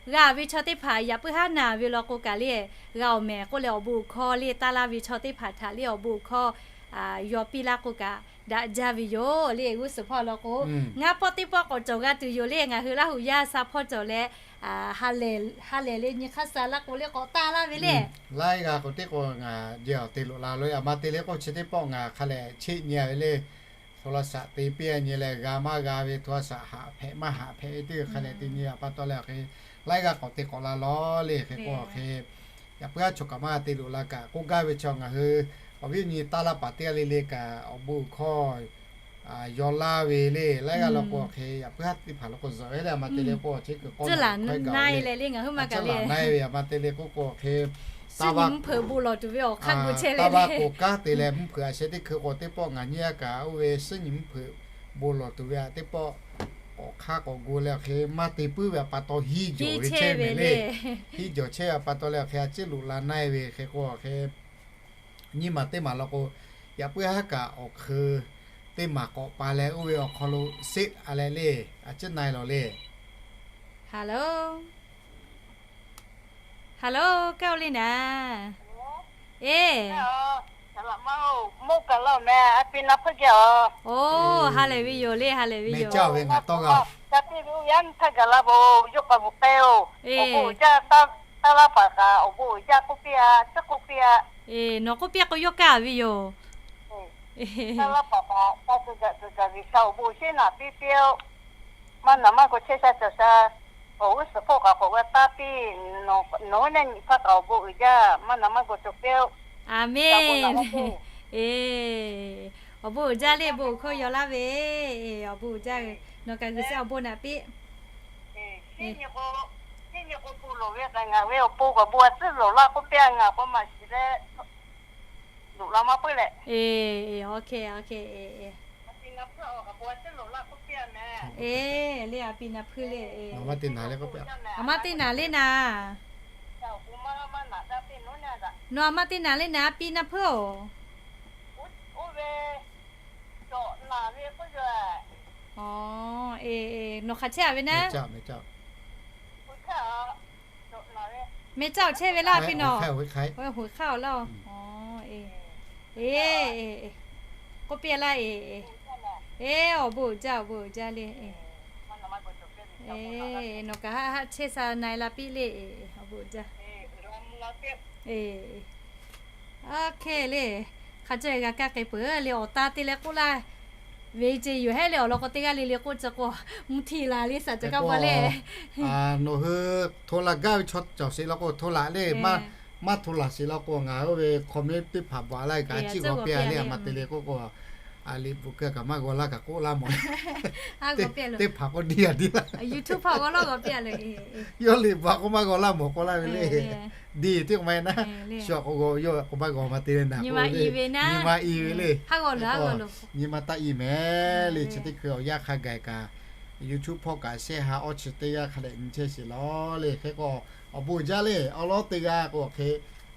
g'a ve chaw teˇ hpaˍ yaꞈ puiˉ haˉ naˬ ve law k'o kaꞈ le g'a-oˬ mehˍ k'oˆ leh awˬ bon uiˍ hkawˇ le taˇ laˇ ve chaw teˇ hpaˍ htaꞈ le awˬ bon uiˍ hkawˇ yaw piˇ laˇ k'o kaꞈ daꞈ jaˇ ve yoˬ le. G'uˇ suhˍ hpawˇ law k'o ngaˇ pawˆ teˇ pawˆ k'awꞈ cawˬ g'a tuˬ yoˬ le. Ngaˬ hui Laˇ huˍ yaˇ sha hpawˇ cawˬ leh ha lehˬ le nyi hk'aˇ sha laˇ k'o le k'awꞈ taˇ laˇ ve le. Laiˉ g'aˇ k'o teˇ k'o ngaˬ jehˬ awˬ te loꞈ la lo a ma te le k'o chi teˇ pawˆ ngaˬ hk'a lehˬ cheˆ nyi a ve le. โทรศัพท์ te piˇ nyi leh g'a maˇ g'a ve โทรศัพท์ haꞈ hpehꞈ maˇ haꞈ hpehꞈ ve teˇ hk'a lehˬ te nyi a pa taw leh awˬ hk'e laiˉ g'aˇ k'awꞈ te k'awꞈ la lawˬ le. Hk'e k'o awˬ hk'e yaꞈ puiˉ haˉ chaw kaꞈ maˇ te loꞈ la kaꞈ k'oˆ gaˇ ve chaw ngaˬ hui awˬ viˉ awˬ nyi taˇ laˇ paˍ teˇ g'aˇ le le kaꞈ awˬ bon uiˍ hkawˇ yaw laˇ ve le. Laiˉ g'aˇ law k'o awˬ hk'e yaꞈ puiˉ haˉ teˇ hpaˍ law k'o zuhꞈ ve le a ma te le k'o chi kuiˬ k'awˇ na hkawehˇ gaˬ le. Mvuhˇ hpeuꞈ bon lawˬ tuˬ ve awˬ hk'aˇ gu chehˇ le. Taˇ vaˇ k'o kanˉ te leh mvuhˇ hpeuꞈ a sheh teˇ hkui k'o teˇ pawˆ ngaˬ nyi a kaꞈ oˇ ve suhˉ nyi mvuhˇ hpeuꞈ bon lawˬ tuˬ ve a teˇ pawˆ k'awꞈ hk'aˇ k'awꞈ gu leh awˬ hk'e maˇ te puiˉ ve a pa taw hiˉ jawˬ ve chehˇ ve le. Hiˉ jawˬ chehˇ ve a pa taw leh awˬ hk'e a ciˉ loꞈ la na-e ve hk'e k'o awˬ hk'e nyiˇ maˬ teˇ maˬ law k'o yaꞈ puiˉ haˉ kaꞈ awˬ hk'eu teˇ maˬ k'awꞈ pa leh oˇ ve awˬ hk'aw lo seˆ a leh le a ciˉ na-e lawˬ le. Hello, hello, kaˇ-oˬ le naˍ. Eˬ, oˇ, ha lehˬ ve yoˬ le, ha lehˬ ve yoˬ. Eˬ, nawˬ k'oˆ piˇ k'o yawˇ kaˇ ve yoˬ. Maˇ naˬ maˇ g'a chehˇ sha cawˬ sha, awˬ g'uˇ suhˍ hpawˇ kaꞈ k'awꞈ g'a taˇ piˇ. Nawˬ hui neˇ nyi hpaˇ kaꞈ awˬ bon uiˍ jaˇ, maˇ naˬ maˇ g'a cawˬ piˇ-oˆ. Aˍmenˍ. Eˬ, awˬ bon uiˍ jaˇ le, bon hkawˇ yaw laˇ ve. Eˬ, awˬ bon uiˍ jaˇ ve, nawˬ kaꞈ G'uiˬsha awˬ bon naꞈ piˇ. Eˬ, eˬ, awˬ bon kaꞈ bon a ciˉ lawˬ laˇ k'oˆ piˇ-a ngaˬ k'o maˍ shiˍ leh, loꞈ la maˇ puiˉ leh. Eˬ, eˬ, eˬ, le a pi na hpuiˇ le. Aˬ maˇ teˇ naˍ le naˍ. Nawˬ aˬ maˇ teˇ naˍ le naˍ a pi na hpuiˇ-oˬ. Eˬ, eˬ, nawˬ hk'aˬ chehˇ a ve naˉ. Meh caˇ awˬ chehˇ ve laˇ a pi nawˬ. Hoꞈ hk'aˇ awˬ laˇ-oˬ. Eˬ, k'oˆ piˇ laˇ. Eˬ, eˬ, awˬ bon uiˍ jaˇ, awˬ bon uiˍ jaˇ le. Eˬ, nawˬ kaꞈ haˆ haˆ chehˇ sha na-e la piˇ le. Awˬ bon uiˍ jaˇ. Eˬ, a hk'e le, hk'a cawˇ g'a kaˇ k'ai peuˬ le. Awˬ ta te leh k'oˆ laˇ ve ce yoˬ hehˉ le. Awˬ lawn k'o teˇ g'aˇ le le k'oˆ ce k'o, mvuhˇ htiˇ la le saˍ ca kaˇ pa le. Nawˬ hui โทร laˬ gaˇ ve chaw cawˬ sheˍ law k'o โทร laˬ le. Maˇ โทร laˬ sheˍ law k'o ngaˬ oˇ ve คอมเมนต์ teˇ hpaˍ bvuhꞈ laˇ kaꞈ a ciˉ g'aw piˇ-a le. A ma te le k'oˆ k'o, a liꞈ bvuhꞈ keu kaꞈ maˇ g'aw laˇ kaꞈ k'oˆ laˇ mawˬ. Teˇ hpaˍ k'o diˇ a diˇ laˇ. Yawˇ liꞈ bvuhꞈ k'o maˇ g'aw laˇ mawˬ k'oˆ laˇ ve le. Diˇ tiˉ k'o maˇ heˆ naˉ. Shu a k'o g'aw, yawˇ k'o maˇ g'aw ma te le naˍ. Nyi ma i ve le. Nyi ma taˇ i mehˍ le. Chi teˇ hkui awˬ yanˇ hk'a gaˬ kaꞈ YouTube hpawˇ kaꞈ shehˆ ha awˇ chi teˇ g'aˇ hk'a dehꞈ nyi chehˇ sheˍ lawˬ le. Hk'e k'o awˬ bon uiˍ jaˇ le. Awˬ lawn teˇ g'aˇ k'o hk'e,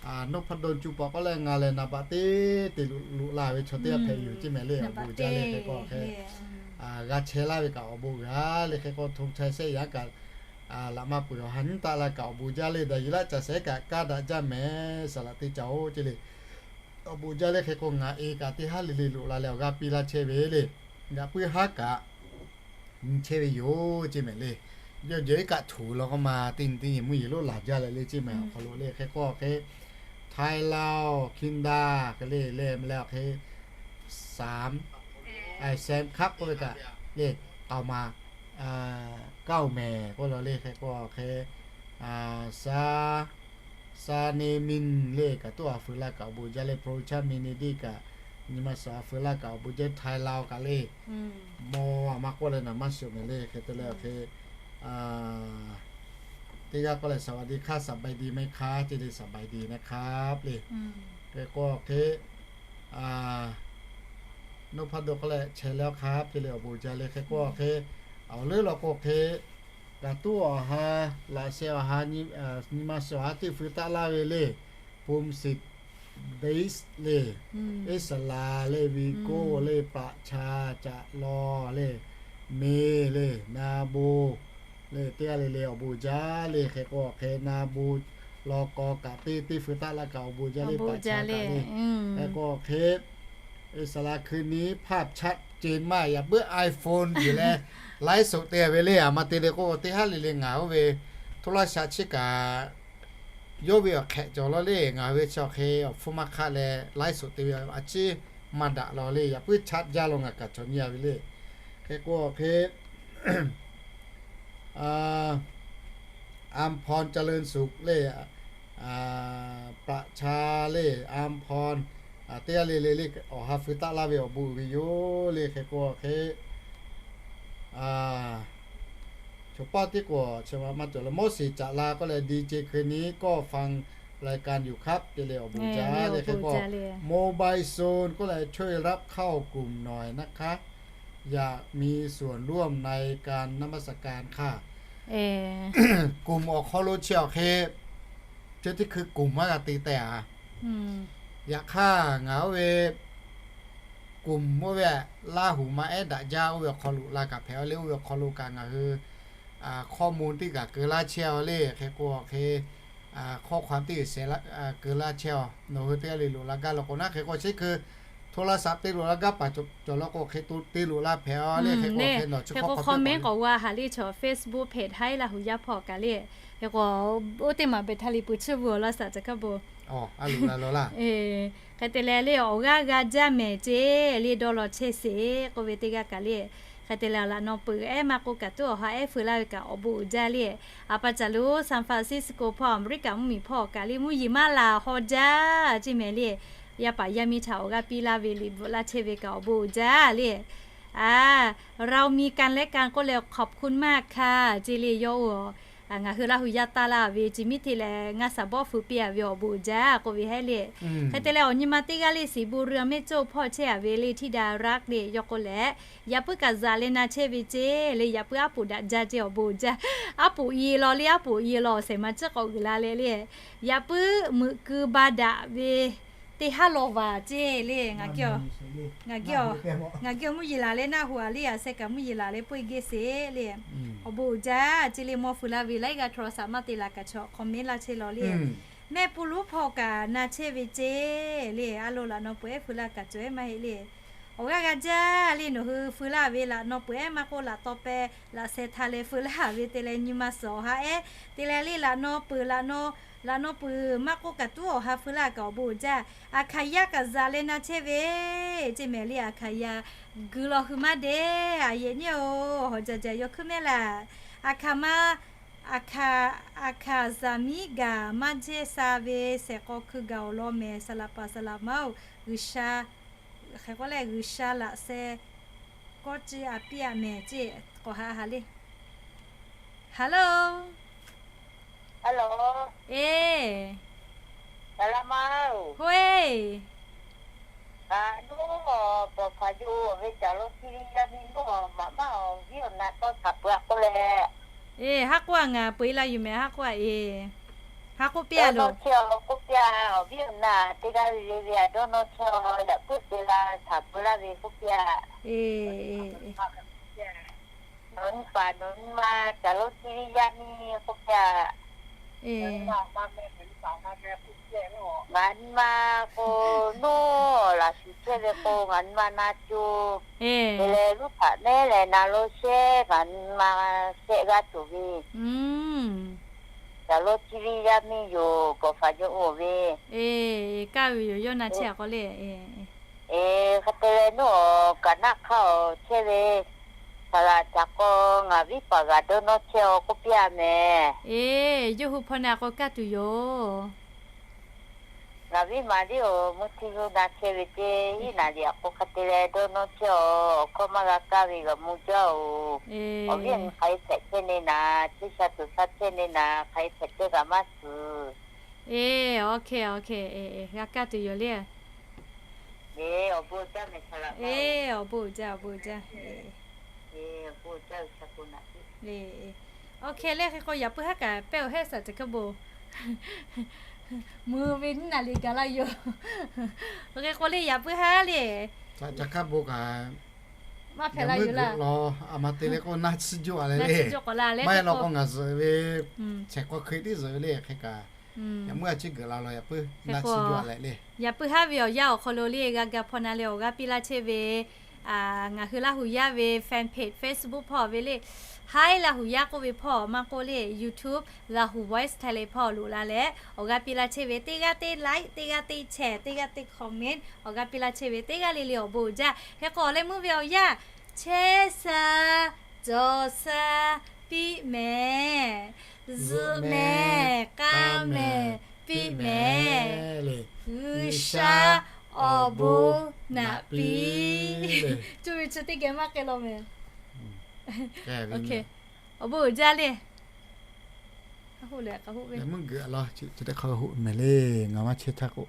นพดล cu paˍ k'oˆ leh ngaˬ lehˬ naˍ baꞈ teˇ te loꞈ la ve chaw teˇ g'aˇ hpehꞈ yoˬ ceˇ mehˍ le. Awˬ bon uiˍ jaˇ le. Hk'e k'o hk'e g'a chehˇ laˇ ve kaꞈ awˬ bon uiˍ a le. Hk'e k'o ธงชัย shehˆ yaˇ kaꞈ laꞈ maˇ peuˬ awˬ ha nyiˉ taˆ la kaꞈ awˬ bon uiˍ jaˇ le. Daꞈ yiˍ laˇ caˬ shehˍ kaꞈ kaˇ daꞈ jaˇ mehˍ. Saˍ laꞈ teˇ caˬ-oˬ ceˇ le. Awˬ bon uiˍ jaˇ le. Hk'e k'o ngaˬ e kaꞈ teˇ haˉ le le loꞈ la leh awˬ g'aˇ piˇ laˇ chehˇ ve le. Ngaˬ puiˉ haˉ kaꞈ nyi chehˇ ve yoˬ ceˇ mehˍ le. Yawˇ jehˬ iˉ kaˆ htuꞈ law k'o ma teˇ nyi teˇ nyi mvuhˇ yeˬ lonˉ laˬ jaˇ leh le ceˇ mehˍ. Awˬ hk'aw lo le hk'e k'o hk'e ไทยลาว คินดา hk'e le le leh awˬ hk'e สาม Sam hk'aˆ k'oˆ ve kaꞈ le, k'aoˍ ma kaˇ-oˬ mehˍ k'oˆ la le. Hk'e k'o hk'e sa, sa ne min le kaꞈ tuˉ a fuiˍ laˇ kaꞈ awˬ bon jaˇ le. Pro cha min ne diˇ kaꞈ nyi ma suhˍ a fuiˍ laˇ kaꞈ awˬ bon jaˇ. ไทยลาว kaꞈ le, mawˬ a ma k'oˆ leh naˍ maˇ shuˍ mehˍ le. Hk'e te leh hk'e Teˇ g'aˇ k'oˆ leh สวัสดีค่ะ สบายดีไหมคะ ce le สบายดีนะครับ le. Hk'e k'o hk'e, นพดล k'oˆ leh ใช่แล้วครับ ce le awˬ bon jaˇ le. Hk'e k'o hk'e, awˬ leuˉ law k'o hk'e, kaꞈ tuˉ awˬ ha, laꞈ sheh awˬ ha, nyi ma sheh awˬ ha teˇ fui taˆ laˇ ve le. Pum sit days le, Iˉsaˍlaˍ le, Vigo le, Paˍ cha, Caꞈ law le, Me le, Na bo le, teˇ g'aˇ le le awˬ bon jaˇ le. Hk'e k'o hk'e, Na bo law k'aw kaꞈ teˇ teˇ fui taˆ laˇ kaꞈ awˬ bon jaˇ le, Paˍ cha kaꞈ le. Hk'e k'o hk'e, Iˉsaˍlaˍ คืนนี้ภาพชัดเจนมาก yaꞈ puiˉ iPhone yuˬ leh ไลฟ์สด te ve le. Aˬ ma te le k'o, teˇ haˉ le le ngaˬ oˇ ve โทรศัพท์ chi kaꞈ yawˇ ve awˬ hk'ehꞈ cawˬ law le. Ngaˬ hui ve chi awˬ hk'e awˬ hpfuhˇ maˇ hk'aˆ leh ไลฟ์สด te ve a ciˉ maˇ daꞈ law le. Yaꞈ puiˉ chaˆ jaˇ law ngaˬ kaꞈ cawˬ nyi a ve le. Hk'e k'o hk'e, อำพร เจริญสุข le, Paˍ cha le, อำพร teˇ g'aˇ le le le awˬ ha feu taˆ laˇ ve awˬ bon uiˍ ve yoˬ le. Hk'e k'o hk'e, chaw paˇ teˇ k'o, maˇ cawˬ le, Mawˇseˍ Caꞈ la k'oˆ leh ดีเจ คืนนี้ก็ฟังรายการอยู่ครับ te le awˬ bon jaˇ le. Hk'e k'o, mobile phone k'oˆ leh ช่วยรับเข้ากลุ่มหน่อยนะคะ อยากมีส่วนร่วมในการนมัสการค่ะ กลุ่ม awˬ hk'aw lo chi awˬ hk'e, chi teˇ hkui กลุ่ม maˇ g'a te tehꞈ a. Yaꞈ hk'aˇ ngaˬ oˇ ve กลุ่ม oˇ ve Laˇ huˍ ma ehˉ daꞈ jaˇ oˇ ve awˬ hk'aw lo la kaꞈ hpehꞈ a le. Oˇ ve awˬ hk'aw lo kaꞈ ngaˬ hui ข้อมูล teˇ kaꞈ keu laˇ chehˇ a le. Hk'e k'o hk'e, ข้อความ teˇ g'uiˬ sheh keu laˇ chehˇ a. Nawˬ hui teˇ g'aˇ le loꞈ la gaˇ law k'o naˉ, hk'e k'o chi hkui โทรศัพท์ te loꞈ la gaˇ paˍ cawˬ law k'o hk'e te loꞈ la hpehꞈ a le. Hk'e k'o hk'e nawˬ chi hk'e k'o comment k'awꞈ g'a haˍ le, chaw Facebook page ไทย Laˇ huˍ yaˇ hpawˇ kaꞈ le. Hk'e k'o, oˇ teˇ maˬ แบตเตอรี่ peuˬ chiˇ vuˬ laˇ shaˍ ca kaˇ bon. Hk'e te leh le awˬ g'aˇ g'a jaˇ mehˍ ce le dawˇ law chehˇ sheˍ k'oˆ ve teˇ g'aˇ kaꞈ le. Hk'e te leh laꞈ naw peuˬ ehˉ maˇ k'oˆ kaꞈ tuˉ awˬ ha ehˉ feu laˇ ve kaꞈ awˬ bon uiˍ jaˇ le. A pa caˬ lo San Francisco hpawˇ America mvuhˇmiˬ hpawˇ kaꞈ le mvuhˇ yeˬ maˇ laˬ haw jaˇ ce mehˍ le. Yaˇ paˍ yaˇ miˇ htaꞈ awˬ g'aˇ piˇ laˇ ve liꞈ bvuhꞈ laˇ chehˇ ve kaꞈ awˬ bon uiˍ jaˇ le. เรามีกันและกัน k'oˆ leh ขอบคุณมากค่ะ ce le yawˇ oˇ ngaˬ hui Laˇ huˍ yaˇ taˇ laˇ ve ce miˇ hteˇ leh ngaˇ shaˍ bawˆ feu piˇ a ve awˬ bon uiˍ jaˇ k'oˆ ve hehˉ le. Hk'e te leh awˬ nyi ma teˇ g'aˇ le ศรีบุญเรือง แม่โจ้ hpawˇ chehˇ a ve le ธิดารัก le yawˇ k'oˆ leh, yaꞈ puiˉ kaꞈ zaꞈ leh na chehˇ ve ce le, yaꞈ puiˉ aˉ poꞈ daꞈ jaˇ ce awˬ bon uiˍ jaˇ. Aˉ poꞈ i law le, aˉ poꞈ i law awˬ shehˍ ma ciˉ k'awꞈ g'uiˬ la leh le, yaꞈ puiˉ meuꞈ keu ba daꞈ ve teˇ haˉ law vaˬ ce le. Ngaˬ geh, ngaˬ geh awˬ mvuhˇ yeˬ laˬ leh naˆ hu a le, a sheh kaꞈ mvuhˇ yeˬ laˬ leh pawehˇ geh sheˍ le. Awˬ bon uiˍ jaˇ ce le, mawˇ feu laˇ ve laiˉ g'aˇ htaw shaꞈ maˇ te laˬ kaꞈ chaw comment laˇ chehˇ law le. Mehˆ pu luˉ hpawˇ kaꞈ na chehˇ ve ce le, a lo laꞈ naw peuˬ ehˉ feu laˇ kaꞈ cawˬ ehˉ maˇ heˆ le. Awˬ g'aˇ g'a jaˇ le, nawˬ hui feu laˇ ve laꞈ naw peuˬ ehˉ maˇ k'oˆ, laꞈ taw peh laꞈ sheh hta leh feu laˇ ve te leh nyi ma suhˍ awˬ ha ehˉ te leh le, laꞈ naw peuˬ, laꞈ naw peuˬ maˇ k'oˆ kaꞈ tuˉ awˬ ha feu laˇ kaꞈ awˬ bon uiˍ jaˇ. A hkaˍ yaˇ kaꞈ zaꞈ leh na chehˇ ve ce mehˍ le. A hkaˍ yaˇ gui law hui maˇ deˇ, a yehˬ nyi-oˬ, hawˬ jaˬ jaˬ yaw hkuiˉ mehˉ laˬ. A hkaˍ ma, a hkaˍ, a hkaˍ zaˍ miˉ gaˬ maˇ jehˇ sha ve shehˍ k'aw hkui gaˬ awˬ lawn mehˍ, saˍ laꞈ paˍ saˍ laꞈ ma-oˬ, G'uiˬsha, hk'e k'oˆ leh G'uiˬsha laꞈ sheh kawˆ ce a piˇ a mehˍ ce, k'awꞈ ha ha le. Hello. Hello. E. Saˍ laꞈ ma-oˬ, hoˆ-e. Ngaˬ nuˉ awˬ bawˬ hpaˍ yoˬ ve caˬ lo chi ve yaˇ miˇ nuˉ awˬ maꞈ maˇ awˬ viˉ awˬ na tawˇ htaꞈ peuˬ a k'oˆ leh. E, haˉ k'oˆ a, ngaˬ peu e la yuˬ mehˍ, haˉ k'oˆ a e. Haˉ k'oˆ piˇ a loˬ. Dawˇ nawˇ chehˇ-aw k'oˆ piˇ a, awˬ viˉ awˬ na teˇ g'aˇ ve le ve a dawˇ nawˇ chehˇ-aw, yaꞈ puiˉ te la htaꞈ peu laˇ ve k'oˆ piˇ a. E, nawˬ nyi paˍ nawˬ nyi ma caˬ lo chi ve yaˇ miˇ k'oˆ piˇ a. Ngaˬ nyi ma k'o, nuˇ laꞈ shuˍ chehˇ ve k'o ngaˬ nyi ma na co. Te leh luˉ htaꞈ mehˉ leh na lo shehˉ ngaˬ nyi ma shehˆ g'aˇ cawˬ ve. Caˬ lo chi ve yaˇ miˇ yoˬ, bawˬ hpaˍ yoˬ oˬ ve. E, kaˇ ve yoˬ, yawˇ na chehˇ a k'o le. E, hk'e te leh nuˇ awˬ kaꞈ naˆ hk'aˇ awˬ chehˇ ve, saˍ laꞈ caˬ k'aw ngaˬ viˉ paˍ g'aꞈ dawˇ nawˇ chehˇ-aw k'oˆ piˇ a mehˍ. E, yawˇ hui hpaw na k'o kaˇ tuˬ yoˬ. Ngaˬ viˉ maˬ liˇ-oˬ, mvuhˇ htiˇ g'uˇ na chehˇ ve ceˇ, hiˉ naˍ liꞈ k'o hk'a te leh dawˇ nawˇ chehˇ-oˬ, awˬ hkawˇ maˇ g'a kaˇ ve g'a mvuh jaˇ-oˬ. Awˬ viˉ awˬ nyi hk'aˬ hk'e hpehꞈ chehˇ ne naˍ, chi sha tuˬ sha chehˇ ne naˍ, hk'aˬ hk'e hpehꞈ chehˇ kaꞈ maˇ suhˍ. Eˬ, OK, OK, g'a kaˇ tuˬ yoˬ le. Eˬ, awˬ bon uiˍ jaˇ mehˬ. Eˬ, awˬ bon uiˍ jaˇ, awˬ bon uiˍ jaˇ. OK le, hk'e k'o yaꞈ puiˉ haˉ kaꞈ pehˇ-oˬ hehˉ saˍ teꞈ hk'aˇ bon. Mvuh ve nyiˇ naˍ liꞈ gaˬ laˇ yoˬ. Hk'e k'o le yaꞈ puiˉ haˉ le. Ca hk'aˇ bon kaꞈ maˇ hpehꞈ la yoˬ laˇ. Aˬ ma te leh k'o naˇ chiˇ jaˇ-a leh le. Maˇ heˆ law k'o ngaˬ zuhꞈ ve, chehˬ k'aw hkui tiˉ zuhꞈ ve le hk'e kaꞈ, yaꞈ muˇ a ciˉ geuꞈ la law yaꞈ puiˉ naˇ chiˇ jaˇ-a leh le. Yaꞈ puiˉ haˉ ve awˬ yanˇ awˬ hk'aw lo le g'a ga hpaw na leh awˬ g'aˇ piˇ laˇ chehˇ ve ngaˬ hui Laˇ hu yaˇ ve fan page Facebook hpawˇ ve le, Hi Laˇ hu yaˇ k'oˆ ve hpawˇ maˇ k'oˆ le YouTube Laˇ hu Voice Thailand hpawˇ loꞈ la leh awˬ g'aˇ piˇ laˇ chehˇ ve teˇ g'aˇ teˇ like, teˇ g'aˇ teˇ share, teˇ g'aˇ teˇ comment awˬ g'aˇ piˇ laˇ chehˇ ve teˇ g'aˇ le le awˬ bon uiˍ jaˇ. Hk'e k'o awˬ leh meuˇ ve awˬ yanˇ chehˇ sha, cawˬ sha, piˇ mehˍ, zuhꞈ mehˍ, k'a mehˍ, piˇ mehˍ le. G'uiˬsha awˬ bon naꞈ piˇ. Cuˇ ve chi teˇ geh maˇ k'ai law mehˍ. Awˬ bon uiˍ jaˇ le. Meuˇ geuꞈ la, chi teˇ hk'a hoꞈ mehˍ le, ngaˬ maˇ chehˇ htaˇ k'o.